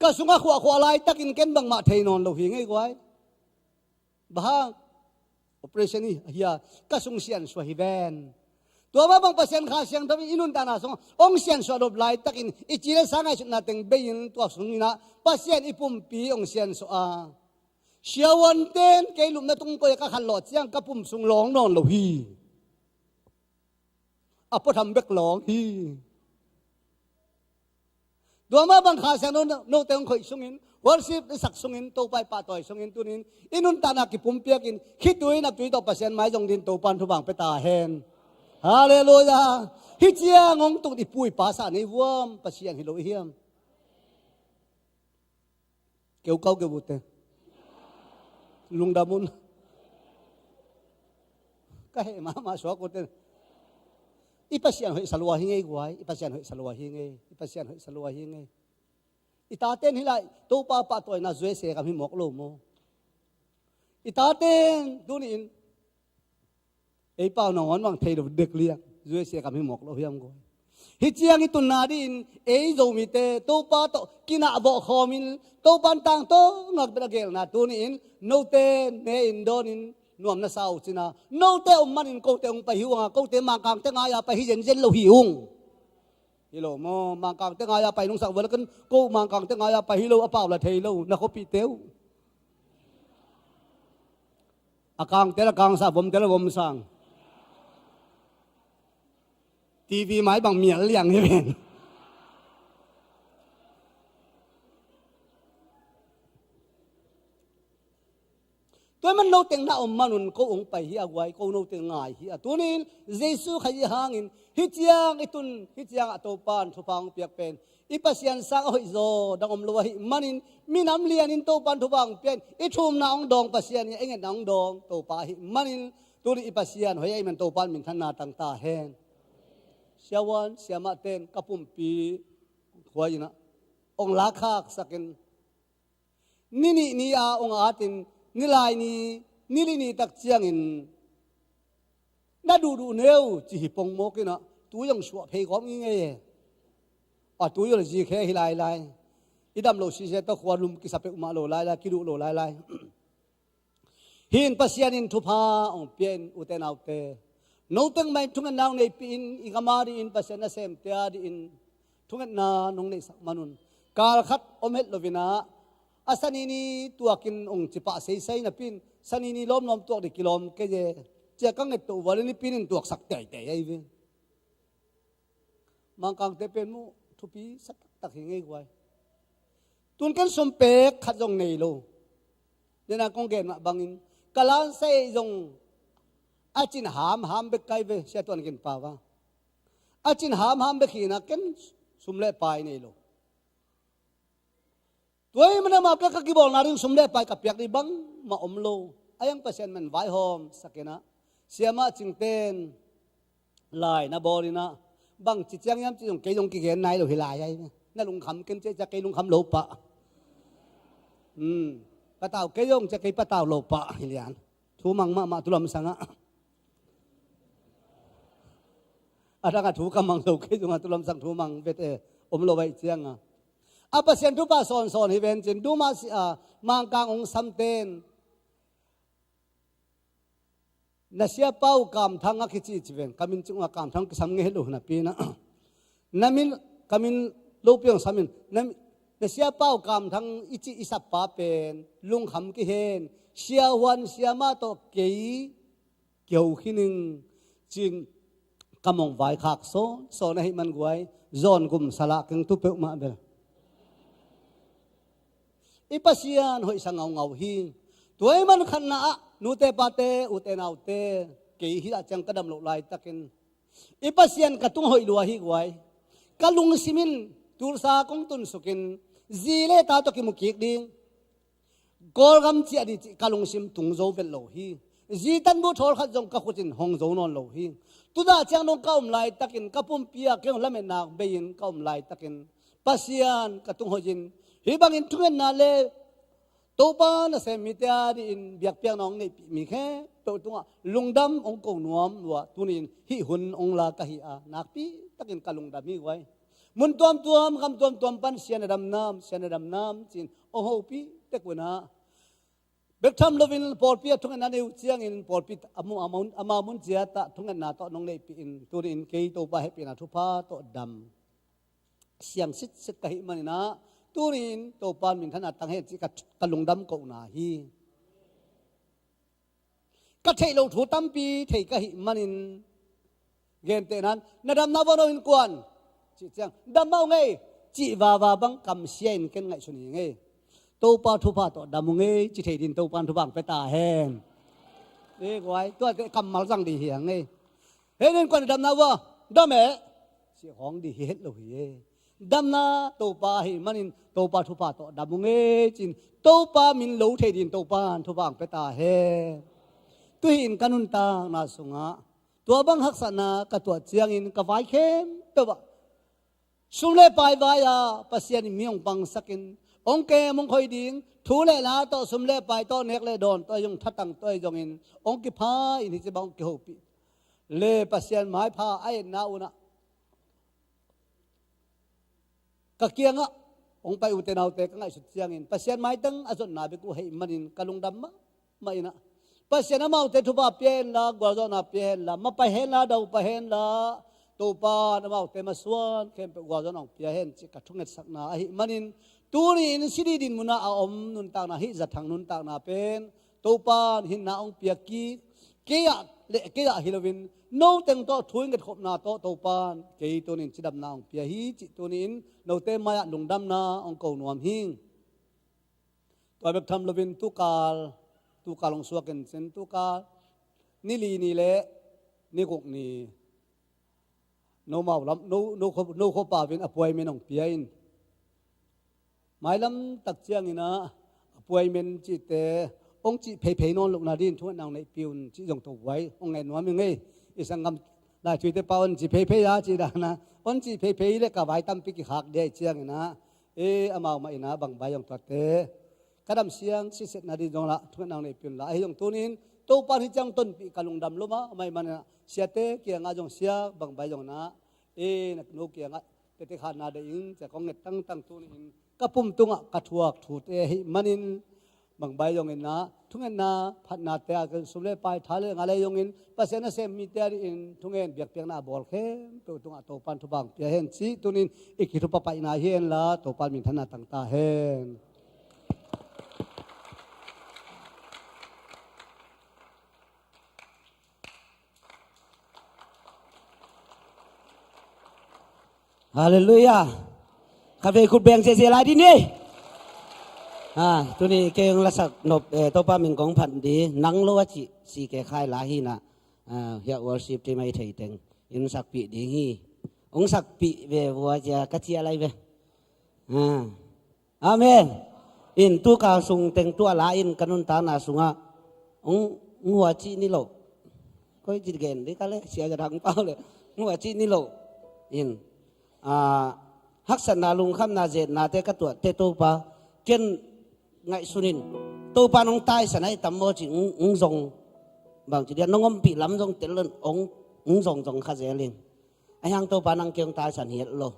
Ka sungah khuahkhuah laitakin ken bangmah thei nawn lo hi ngei guai. Bang hang? Operation hi a, ka sung siansuah hi ven. Tua mah bang Pasian Kha Siangtho in i nuntakna sungah hong siansuah nop laitakin i ci le sa ngaihsutna teng bei-in tua sungin ah Pasian i pumpi hong siansuah a, siavuan ten kei lupna tung koi a ka khanlawh ciang ka pum sung lawng nawn lo hi. A puatham bek lawng hi. Tua mah bang Kha Siangtho no, note hong khoih sungin, worship i sak sungin, Topa i pahtawi sungin tunin i nuntakna kipumpiakin khitui naptui tawh Pasian mai zong din Topa in thupha hong pia ta hen. Halleluiah. Hih ciang hong tung i pu i pa sa nei vuam, Pasian hi lo i hiam? Keukau keuvute, lungdam un. Ka heh mahmah suak ute. I Pasian hoih sa lua hi ngei guai, i Pasian hoih sa lua hi ngei, i Pasian hoih sa lua hi ngei. I taten hi lai, Topa pahtawina U S A kam hi mawk lo maw? I taten tuni-in ei pau nangawn bang thei lo dek liang, U S A kam hi mawk lo hiam guai? Hih ciang i tunna dingin ei Zomite Topa tawh kinah vawh khawmin Topa in tangtawn ngak bet a gelna tuni-in note ne-in dawnin nuam na sa uh cina, note om manin kote hong pai hi ung a, kote Mangkangte ngai-a pai hi zenzen lo hi ung. Hi lo maw? Mangkangte ngai-a pai nungsak vua le kan ko Mangkangte ngai-a pai hi lo, a pau la thei lo na khuapihte uh. A kangte la kangsang, a vomte la vomsang. T V mai bang mial liang hi ven. Tua man noteng na om manun ko hong pai hi a guai, ko noteng ngai hi a. Tunin Jesu Khazih hangin hih ciang i tun, hih ciang a Topa in thupha hong piak pen i Pasian sang a hoihzaw dang om lo ahih manin minam lianin Topa in thupha hong piak in i thumna hong dawng Pasian hi a, i ngetna hong dawng Topa ahih manin tunin i Pasian hoih ahih man Topa in minthanna tang ta hen. Siavuan siamah ten ka pumpi huai inah hong lakkhaksakin ni nih ni-a hong atin, ni lai ni, ni li ni tak ciangin na duhduh neu ci hi pongmawk inah tui hong suah phei kawm ngingei e. A tui hong zikhe hi lailai. I dam lo sise tawh khua lum kisa peuhmah lo lailai, kiduh lo lailai. Hih in Pasian in thupha hong pia in, ute naute, noteng mah in thungetna hong neihpih in, i gam a dingin, Pasian nasemte a dingin thungetna nong neihsak manun, kal khat om het lo inah a sanini tuakin hong ci pah seisei napi in, sanini lawmlawm tuak ding kilawm kei e, ci-a ka ngetto uh vua le nipi in tuaksak teitei ahi ve. Mangkangte pen mu thupi sa taktak hi ngei guai. Tun ken sum pek khat zong nei lo. Dena kong gen mah bangin ka lansa ei zong a cin hamham bek kai ve, Sia Tuan Gin Pau a. A cin hamham bek hi inah ken sum le pai nei lo. Tua ahih manin amah pia ka kibawlna ding sum le pai ka piak ding bangmah om lo. A hiang Pasian man vaihawm sak inah, siamah cingten lai na bawl inah bangci ciang hiam cih zong kei zong kigen nai lo hi lai ahi. Na lungkham ken ciah, ciah kei lungkham lo pah. Hmm. Patau kei zong ciah kei patau lo pah hi lian. Thu mang mahmah tulam sangah. A dangah thu ka mang lo kei zongah tulam sang thu mang vet e, om lo ahih ciangah. A Pasian thupha sawnsawn hi ven cin, duma si a Mangkang hong samten na siapa uh Kamthang a kici ci ven, ka min cingah Kamthang kisam ngei lo napi inah. Na min, ka min lopi hong sam in, na, na siapa uh Kamthang i cih i sappa pen lungkham kihen, siavuan siamah tawh kei kiho khin ing cin ka mong vaikhak sawnsawn ahih man guai, Zawn gum salah keng tu peuhmah bel. I Pasian hoihsa ngaungau hi. Tua i man khatna ah nute pate, ute naute, kei hi ah ciang ka dam loh laitakin i Pasian ka tung hoih lua hi guai. Ka lungsim in tulsa kong tunsukin zi le ta tawh kimu kik ding. Kawlgam ciah ding cih ka lungsim tung zo vet lo hi. Zi tanbu thawl khat zong ka khut in hong zo nawn lo hi. Tunah ciang dong ka om laitakin ka pumpi ah kei hong lametnak bei-in ka om laitakin Pasian ka tung hoih in hih bangin thungetna le Topa nasem mite a dingin biakpiakna hong neihpih mi khempeuh tungah lungdam hong ko nuam lua tuni-in hih hun hong la ka hi a, nakpi takin ka lungdam hi guai. Mun tuamtuam, gam tuamtuam pan sia na dam nam, sia na dam nam ci-in hong hopih tek un ah, bek tham loin pawlpi ah thungetna nei uh ciangin pawlpi a mu-, a mun, ama mun ciat ah thungetna tawh nong neihpih in tuni-in kei Topa hehpihna thupha tawh dam siang sitset ka hih manin ah, tuni-in Topa in minthanna tang hen cih ka, ka lungdam kohna hi. Ka theih loh thu tampi thei ka hih manin, gentehna in, "Na damna vua no in kuan," cih ciang, "Dam mah ung ei," cih vava bang kamsia in ken ngaihsun hi ing ei. Topa thupha tawh dam ung ei, ci thei ding Topa in thupha hong pia ta hen. E guai, tuate kammal zang ding hi ing ei. "Hei, no in kuan, na damna vua, dam e," cih hong ding hi het lo hi ei. Damna Topa ahih manin Topa thupha tawh dam ung ei ci-in Topa min lo thei ding Topa in thupha hong pia ta hen. Tu hi-in ka nuntakna sungah tua bang haksatna ka tuah ciangin ka vai khempeuh ah sum le pai vai-a Pasian in mi hong pangsakin hong kem hong khoi ding, thu le la tawh, sum le pai tawh, nek le dawn tawh ahi zong, thatang tawh ahi zongin hong kipha-in hih ci bang hong kihopih le Pasian maipha a etna un ah ka kiangah hong pai ute naute ka ngaihsut ciangin Pasian maitang a zotna bek uh ahih manin ka lungdam mahmah in ah, Pasian amaute thupha pia henla, gualzawhna pia henla, ma pai henla, dau pai henla, Topa in amaute masuan khempeuh gualzawhna hong pia hen cih ka thungetsakna ahih manin, tuni-in city din munah a om nuntakna, hih zathang nuntakna pen Topa in hinna hong pia kik, kei ah le kei ah hi loin, no teng tawh thu i ngetkhopna tawh Topa in kei tuni-in cidamna hong pia hi cih tuni-in note mai-ah lungdamna hong ko nuam hi. Tua bek tham loin tukal, tukal hong suak in cin, tukal ni li ni le ni guk ni nomau lam, no, no kho, no kho pau in appointment hong pia in. Mailam tak ciangin ah appointment cihte hong cih pheiphei nawn lohna dingin thungetna hong neihpih un cih zong to guai hong ngen nuam ing ei. I sanggam Lai Thuite pa hong cih pheiphei a cih dan a, hong cih pheiphei le ka vai tampi kikhak dia ih ciangin ah, e, amau mah in ah bang vai zong tuate ka dam siang sitsetna ding zong lah thungetna hong neihpih un la. Ahi zong tuni-in Topa in hih ciang tonpih ka lungdam lua mahmah ih manin ah, siate kiangah zong, sia bang vai zong in ah, e, na no kiangah tete khatna deih ing ci-a kong nget tangtang tuni-in ka pum tungah ka thuak thute ahih manin, bang vai zongin ah thungetna phatnate ah sum le pai, tha le nga le zongin Pasian nasem mite a dingin thungen biakpiakna a bawl khempeuh tungah Topa in thupha hong pia hen cih tuni-in i kithupapaihna hi henla, Topa in minthanna tang ta hen. Halleluiah. Khatvei khut beng sese lai dih ni. Ah, tuni kei hong lasak nop, eh, Topa min kong phat dih, Nang Lo a cih, C K Khai la hi in ah, ah, hiah worship team a i thei teng in sakpih ding hi. Hong sakpih ve vua cia ka cia lai ve. Ah. Amen. In tukal sung teng tua la in ka nuntakna sungah hong, hong hua cih ni lo. Koi cih gen dih ka le, sia za dang pau le. Hong hua cih ni lo. In, ah, haksatna, lungkhamna, zetnate ka tuahte Topa, ken ngaihsun in, Topa in hong taisan ahi tam maw cih hong, hong zong. Bang ci dia, nong ompih lam zong tel lo in hong, hong zong zong kha zel in. Ahi hang Topa nang kei hong taisan hi het lo.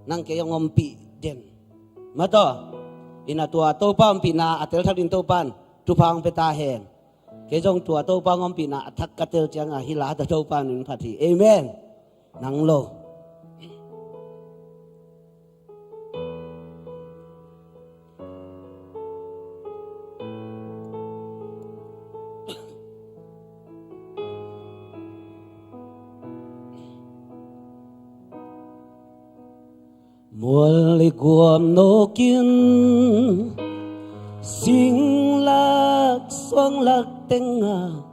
Nang kei hong ompih den. Mataw. In ah tua Topa ompihna a tel thak ding Topa in thupha hong pia ta hen. Kei zong tua Topa hong ompihna a thak ka tel ciangin hih la tawh Topa in hong phat hi. Amen. Nang Lo. Mual le guam nawkin, singlak suanglak tengah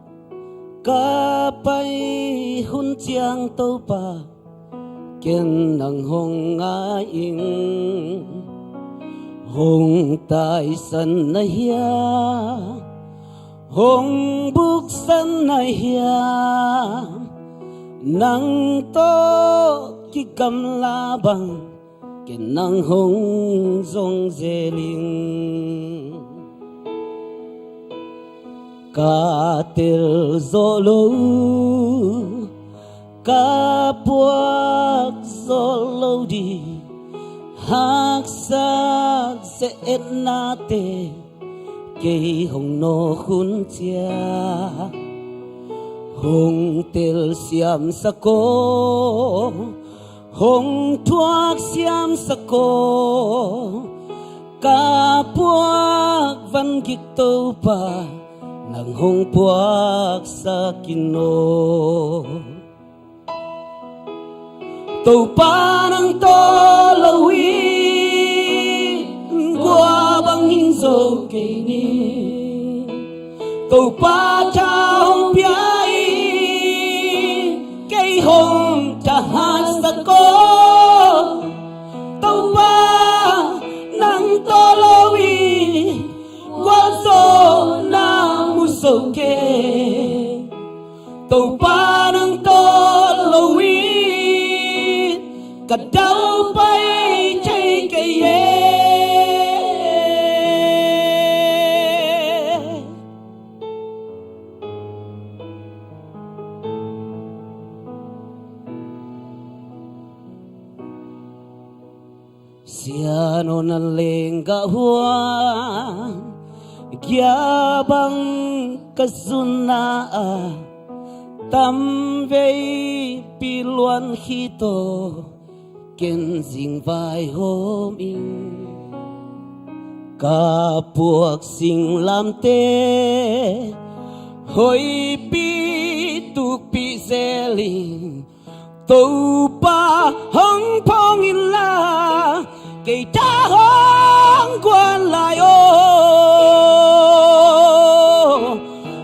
ka pai hun ciang Topa, ken nang hong ngai ing. Hong taisan na hiam, hong buksan na hiam, nang tawh kigamla bang ken nang hong zong zel ing. Ka tel zawh lo, ka puak zawh lo ding, haksa ze-etnate kei hong nawk hun ciang, hong telsiam sak aw, hong thuaksiam sak aw. Ka puak van gik Topa, nang hong puaksak in aw. Topa nang tawh lo in, guah bang hing zo kei ning. Topa tha hong pia in, kei hong tha hatsak aw. Topa nang tawh lo in, gualzawhna mu zo kei. Topa nang tawh lo in, ka daupai thei kei e. Sianawh na lenggah huan, gia bang ka zunna ah, tamveipi luan khit aw, ken zing vaihawm ing. Ka puak singlamte hoihpih tukpih zel in, Topa hong phong inla, kei tha hong guan lai aw.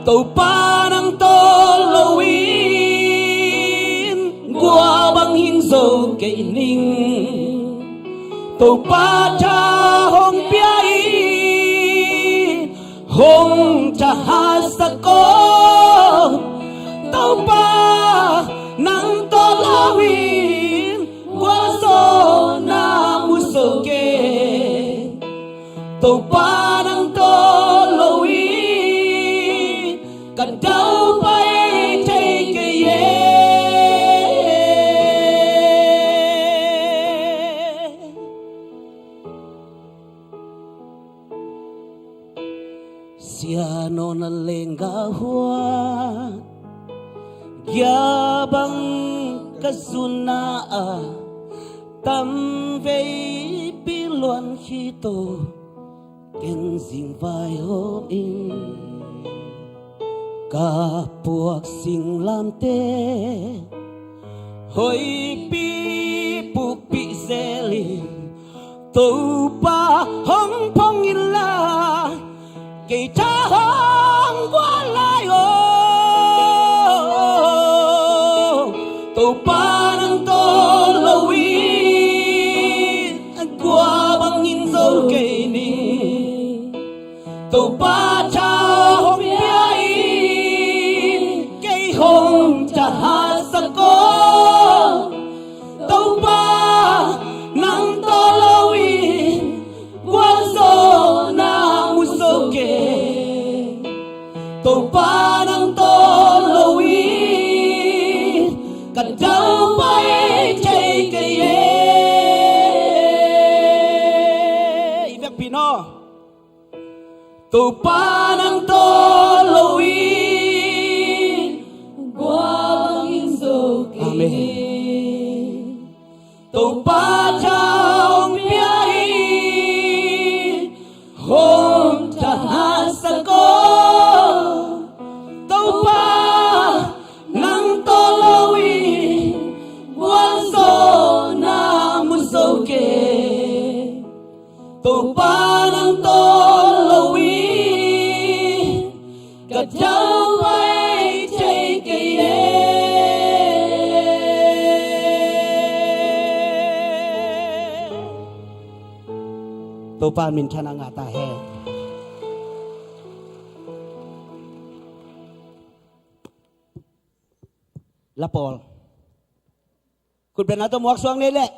Topa nang tawh lo in, guah bang hing zo kei ning. Topa tha hong pia in, hong tha hatsak aw. Topa nang tawh lo in, gualzawhna mu zo kei. Topa nang tawh lo in, ka daupai thei kei e. Sianawh na lenggah huan, gia bang ka zunna ah, tamveipi luan khit aw, ken zing vaihawm ing. Ka puak singlamte hoihpih pukpih zel in, Topa hong phong inla, kei tha hong guan lai aw. Topa nang tawh lo in, guah bang hing zo kei ning. Topa tha hong pia in, kei hong tha hatsak aw. Topa nang tawh lo in, gualzawhna mu zo kei. Topa nang tawh lo in, ka daupai thei kei e. I vekpi naw. Topa nang tawh lo in, guah bang hing zo kei. Amen. Topa tha hong pia in, hong tha hatsak aw. Topa nang tawh lo in, gualzawhna mu zo kei. Topa minthanna ngah ta hen. La pawl. Khutbetna tawh muak suak ni leh.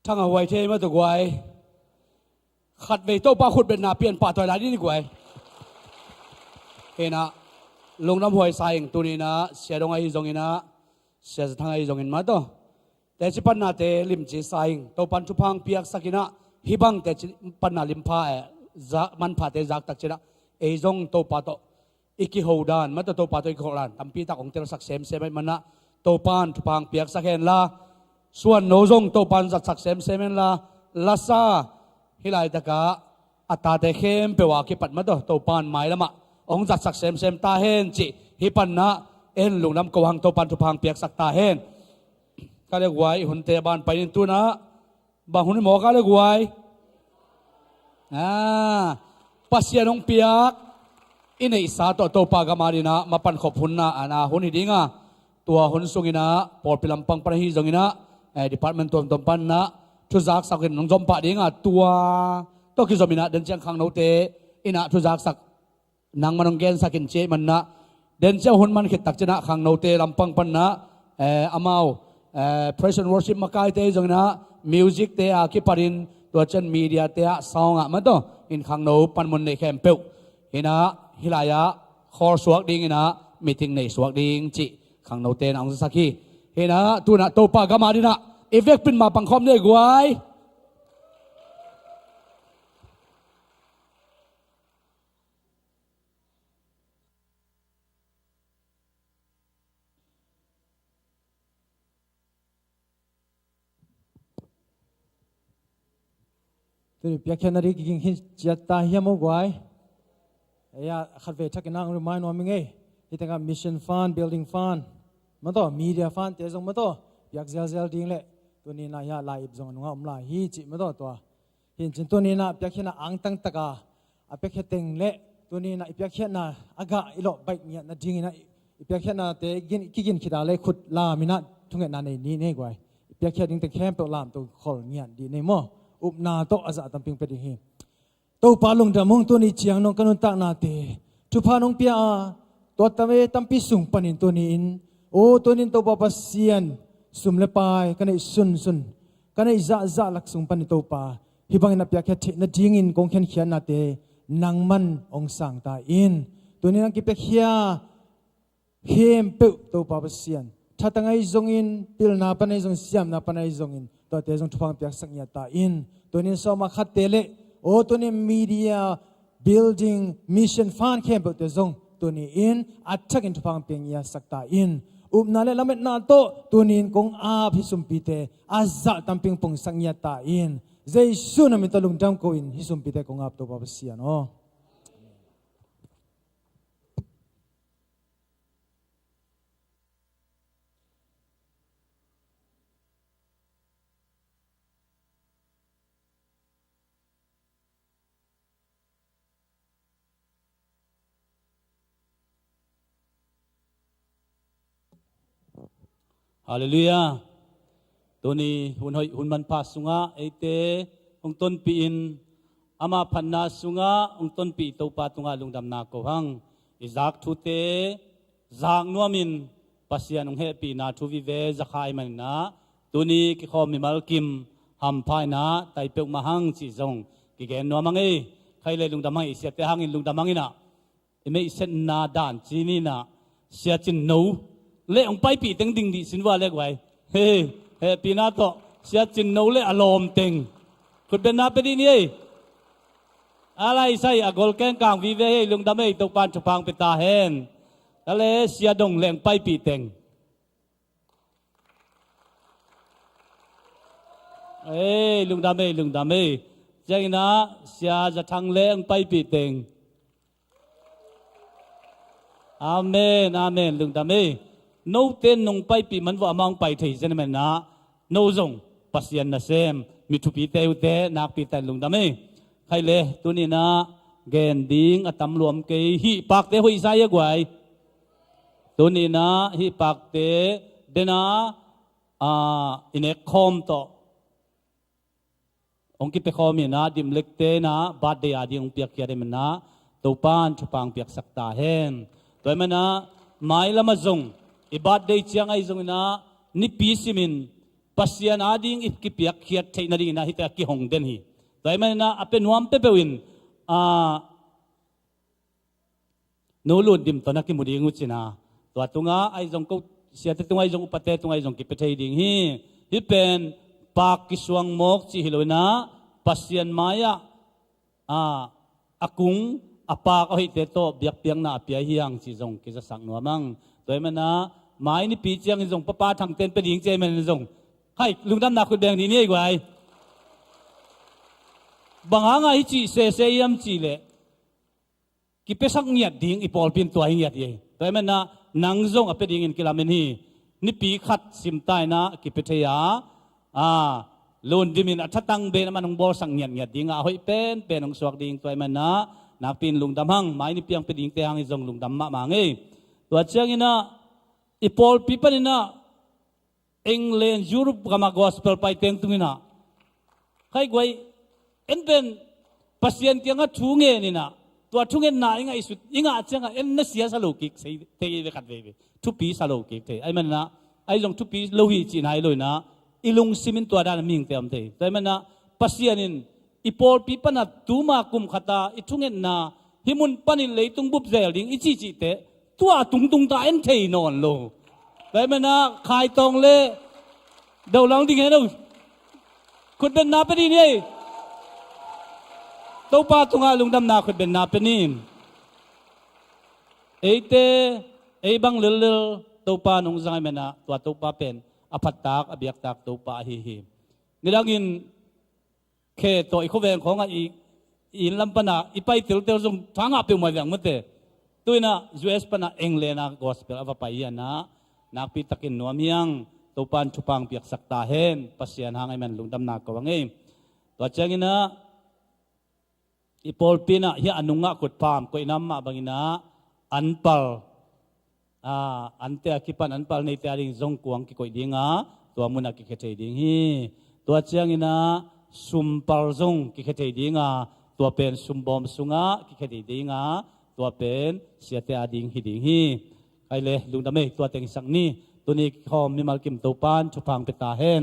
Thang a huai thei mah tawh guai. Khatvei Topa khutbetna pian pahtawi lai dih ni guai. Hi inah, lungdam huai sa ing. Tuni inah Sia Dong ahi zong inah, Sia Za Thang ahi zongin mah tawh teci pannate limci sa ing. Topan thupha hong piaksak inah, hih bang teci panna limpha, eh, za, manphate zak tak ci inah, ei zong Topa tawh i kiho dan mah tawh, Topa tawh i kiho dan tampi tak hong telsak semsem ahih manah, Topan thupha hong piaksak hen la, suan no zong Topan zatsak semsem hen la, lasa, hih laitakah a tate khempeuh a kipat mah tawh Topan mailamah hong zatsak semsem ta hen cih hih panah en lungdam ko hang, Topan thupha hong piaksak ta hen. Ka le guai, i hunte a ban pai ning. Tu inah bang hun hi maw ka le guai? Ah, Pasian hong piak i neihsa tawh Topa gam adingin ah mapan khop hun inah, a hun hi ding a, tua hun sung inah pawlpi lampang pan ahi zong inah, eh, department tuamtuam pan inah thuzaksak in hong zom pah ding a, tua tawh kizom inah den ciang khangnote inah thuzaksak nangman hong gensak in ci ahih manah, den ciang hun man khit tak ci inah khangnote lampang pan inah Eh, amau, eh, praise and worship makaite zong inah music te a kipatin tua ciang media te ah sound ah maw taw in khangno panmun nei khempeuh inah hih lai-ah khawl suak ding inah meeting nei suak ding cih khangno te inah hong zasak hi. Inah tu inah Topa gam adingin ah i vekpi in mapang khawm ni ei guai. Tuni piakkhiatna ding kiging khin ciat ta hiam aw guai? Ei-a khatvei thakin ah hong remind nuam ing ei. Hih tengah mission fund, building fund maw taw, media fund te zong maw taw, piak zelzel ding leh tuni inah hih lai-ip zong a nungah om lai hi cih maw taw, tua hi in cin tuni inah piakkhiatna angtang taka a piakkhiat teng leh tuni inah i piakkhiatna a gah i lawh baih ngiat nading inah i piakkhiatnate gin, kigin khit a leh khut lam inah thungetna nei ni ei guai. I piakkhiat ding teng khempeuh lamto khol ngiat dih ni ei maw. Upna tawh a zah tampi pia ding hi. Topa lungdam ung, tuni ciang nong ka nuntaknate thupha nong pia a, tua tam e tampi sung panin tuni in, aw tuni in Topa Pasian, sum le pai ka neih sunsun, ka neih zahzah lak sung panin Topa hih bangin a piakkhiat theih nadingin kong khenkhiatnate nangman hong sang ta in. Tuni in nang kipiakhia khempeuh Topa Pasian, thatang ahi zongin, pilna pan ahi zongin, siamna pan ahi zongin, tuate zong thupha piaksak ngiat ta in. Tuni in sawma khatte leh aw tuni in media, building, mission fund khempeuhte zong tuni in a thakin thupha piak ngiatsak ta in. Upna le lametna tawh tuni in kong ap hih sumpite a zah tampi pongsak ngiat ta in. Jesu na min tawh lungdam ko in hih sumpite kong ap Topa Pasian aw. Halleluiah. Tuni hun hoih hun manpha sungah eite hong tonpih in, ama phatna sungah hong tonpih Topa tungah lungdamna ko hang. I zak thute zak nuamin Pasian hong hehpihna thu vive zakha ahih manin ah tuni kikhawm mimal kim hampha in ah tai peuhmah hang cih zong kigen nuam hang ei. Khaile lungdam hang ei, siate hangin lungdam hang in ah. I meihsetna dan ci ni in ah, Sia Cin No le hong paipih teng ding dih sin vua le guai. Hei, hehpihna tawh Sia Cin No le a lawm teng khutbetna pia dih ni ei. A laisai a gol kengkang vive ei, lungdam ei, Topan thupha hong pia ta hen. Ka le Sia Dong le hong paipih teng. Ei, lungdam ei, lungdam ei. Ciangin ah Sia Za Thang le hong paipih teng. Amen, amen, lungdam ei. Note nong paipih man vua amah hong pai thei zen ahih manin ah no zong Pasian nasem mi thupite uh teh nakpi takin lungdam ei. Khaile tuni in ah gen ding a tam lua om kei, hih pakte hoih sa ei a guai. Tuni in ah hih pakte den a, ah, i nek khawm tawh hong kipia khawm in ah, dimlekte in ah birthday ading hong piakkhiat ahih manin ah Topan thupha hong piaksak ta hen. Tua ahih manin ah mailam ah zong i birthday ciang ahi zongin ah nipi simin Pasian ading i kipiakkhiat theih nadingin ah hihte a kihong den hi. Tua ahih manin ah a pia nuam peuhpeuh in, ah, Nu Lun Dim tawh na kimu ding uh cin a, tua tungah ahi zong ko siate tungah ahi zong upate tungah ahi zong kipia thei ding hi. Hih pen pak kisuang mawk cih hi lo in ah Pasian mai-ah, ah, a kung a pak a hoihte tawh biakpiakna a pia hi hang cih zong kizasak nuam hang. Tua ahih manin ah mai nipi ciangin zong papa thangten pia ding ci ahih manin zong khai lungdamna khut beng dih ni ei guai. Bang hangah hih cih sese hiam cih leh kipiasak ngiat ding i pawlpi in tua hi ngiat hi. Tua ahih manin ah nang zong a pia dingin kilamen hi. Nipi khat sim ta in ah kipia thei a, ah, Lun Dim in a thatang bein amah hong bawlsak ngiatngiat ding a, a hoih penpen hong suak ding. Tua ahih manin ah nakpi in lungdam hang, mai nipi hong pia dingte hangin zong lungdam mahmah hang ei. Tua ciangin ah i pawlpi panin ah England, Europe gamah gospel pai teng tung in ah, khai guai, en pen Pasian kiangah thu ngen in ah, tua thungetna i ngaihsut, i ngah ciangah en na sia sa lo kik thei, thei ve khat veve. Thupi sa lo kik thei. Ahih manin ah Ahi zong thupi lo hi cihna hi lo inah, i lungsim in tua dan a mihingte om thei. Tua ahih manin ah Pasian in i pawlpi pana tuma kum khata i thungetna, hih mun panin leitung bup zel ding i cihcihte tua tungtung ta en thei nawn lo. Tua ahih manin ah Khai Tawng le Dolang ding hen lo. Khutbetna pe dih ni ei. Topa tungah lungdamna khutbetna pe ni. Eite, ei bang lellel Topa nong zang ahih manin ah tua Topa pen a phattak a biaktak Topa ahi hi. Nidangin khe tawh i khuaveng khawngah i, i inn lam pana i pai teltel zong thangah peuhmah veng mate. Tu inah U S pana England ah gospel a va pai hi inah, nakpi takin nuam hi ing. Topa in thupha piaksak ta hen. Pasian hang ahih manin lungdamna ko ing ei. Tua ciangin ah i pawlpi inah hih a nungah kutpham koihna mah bangin ah anpal, aa, ante a kipan anpal neite a ding zong kuang kikoih ding a, tua munah kikhia thei ding hi. Tua ciangin ah sumpal zong kikhia thei ding a, tua pen sumbawm sungah kikhia thei ding a, tua pen siate a ding hi ding hi. Khai le lungdam ei, tua teng i sak ni. Tuni kikhawm mimal kim Topa in thupha pe ta hen.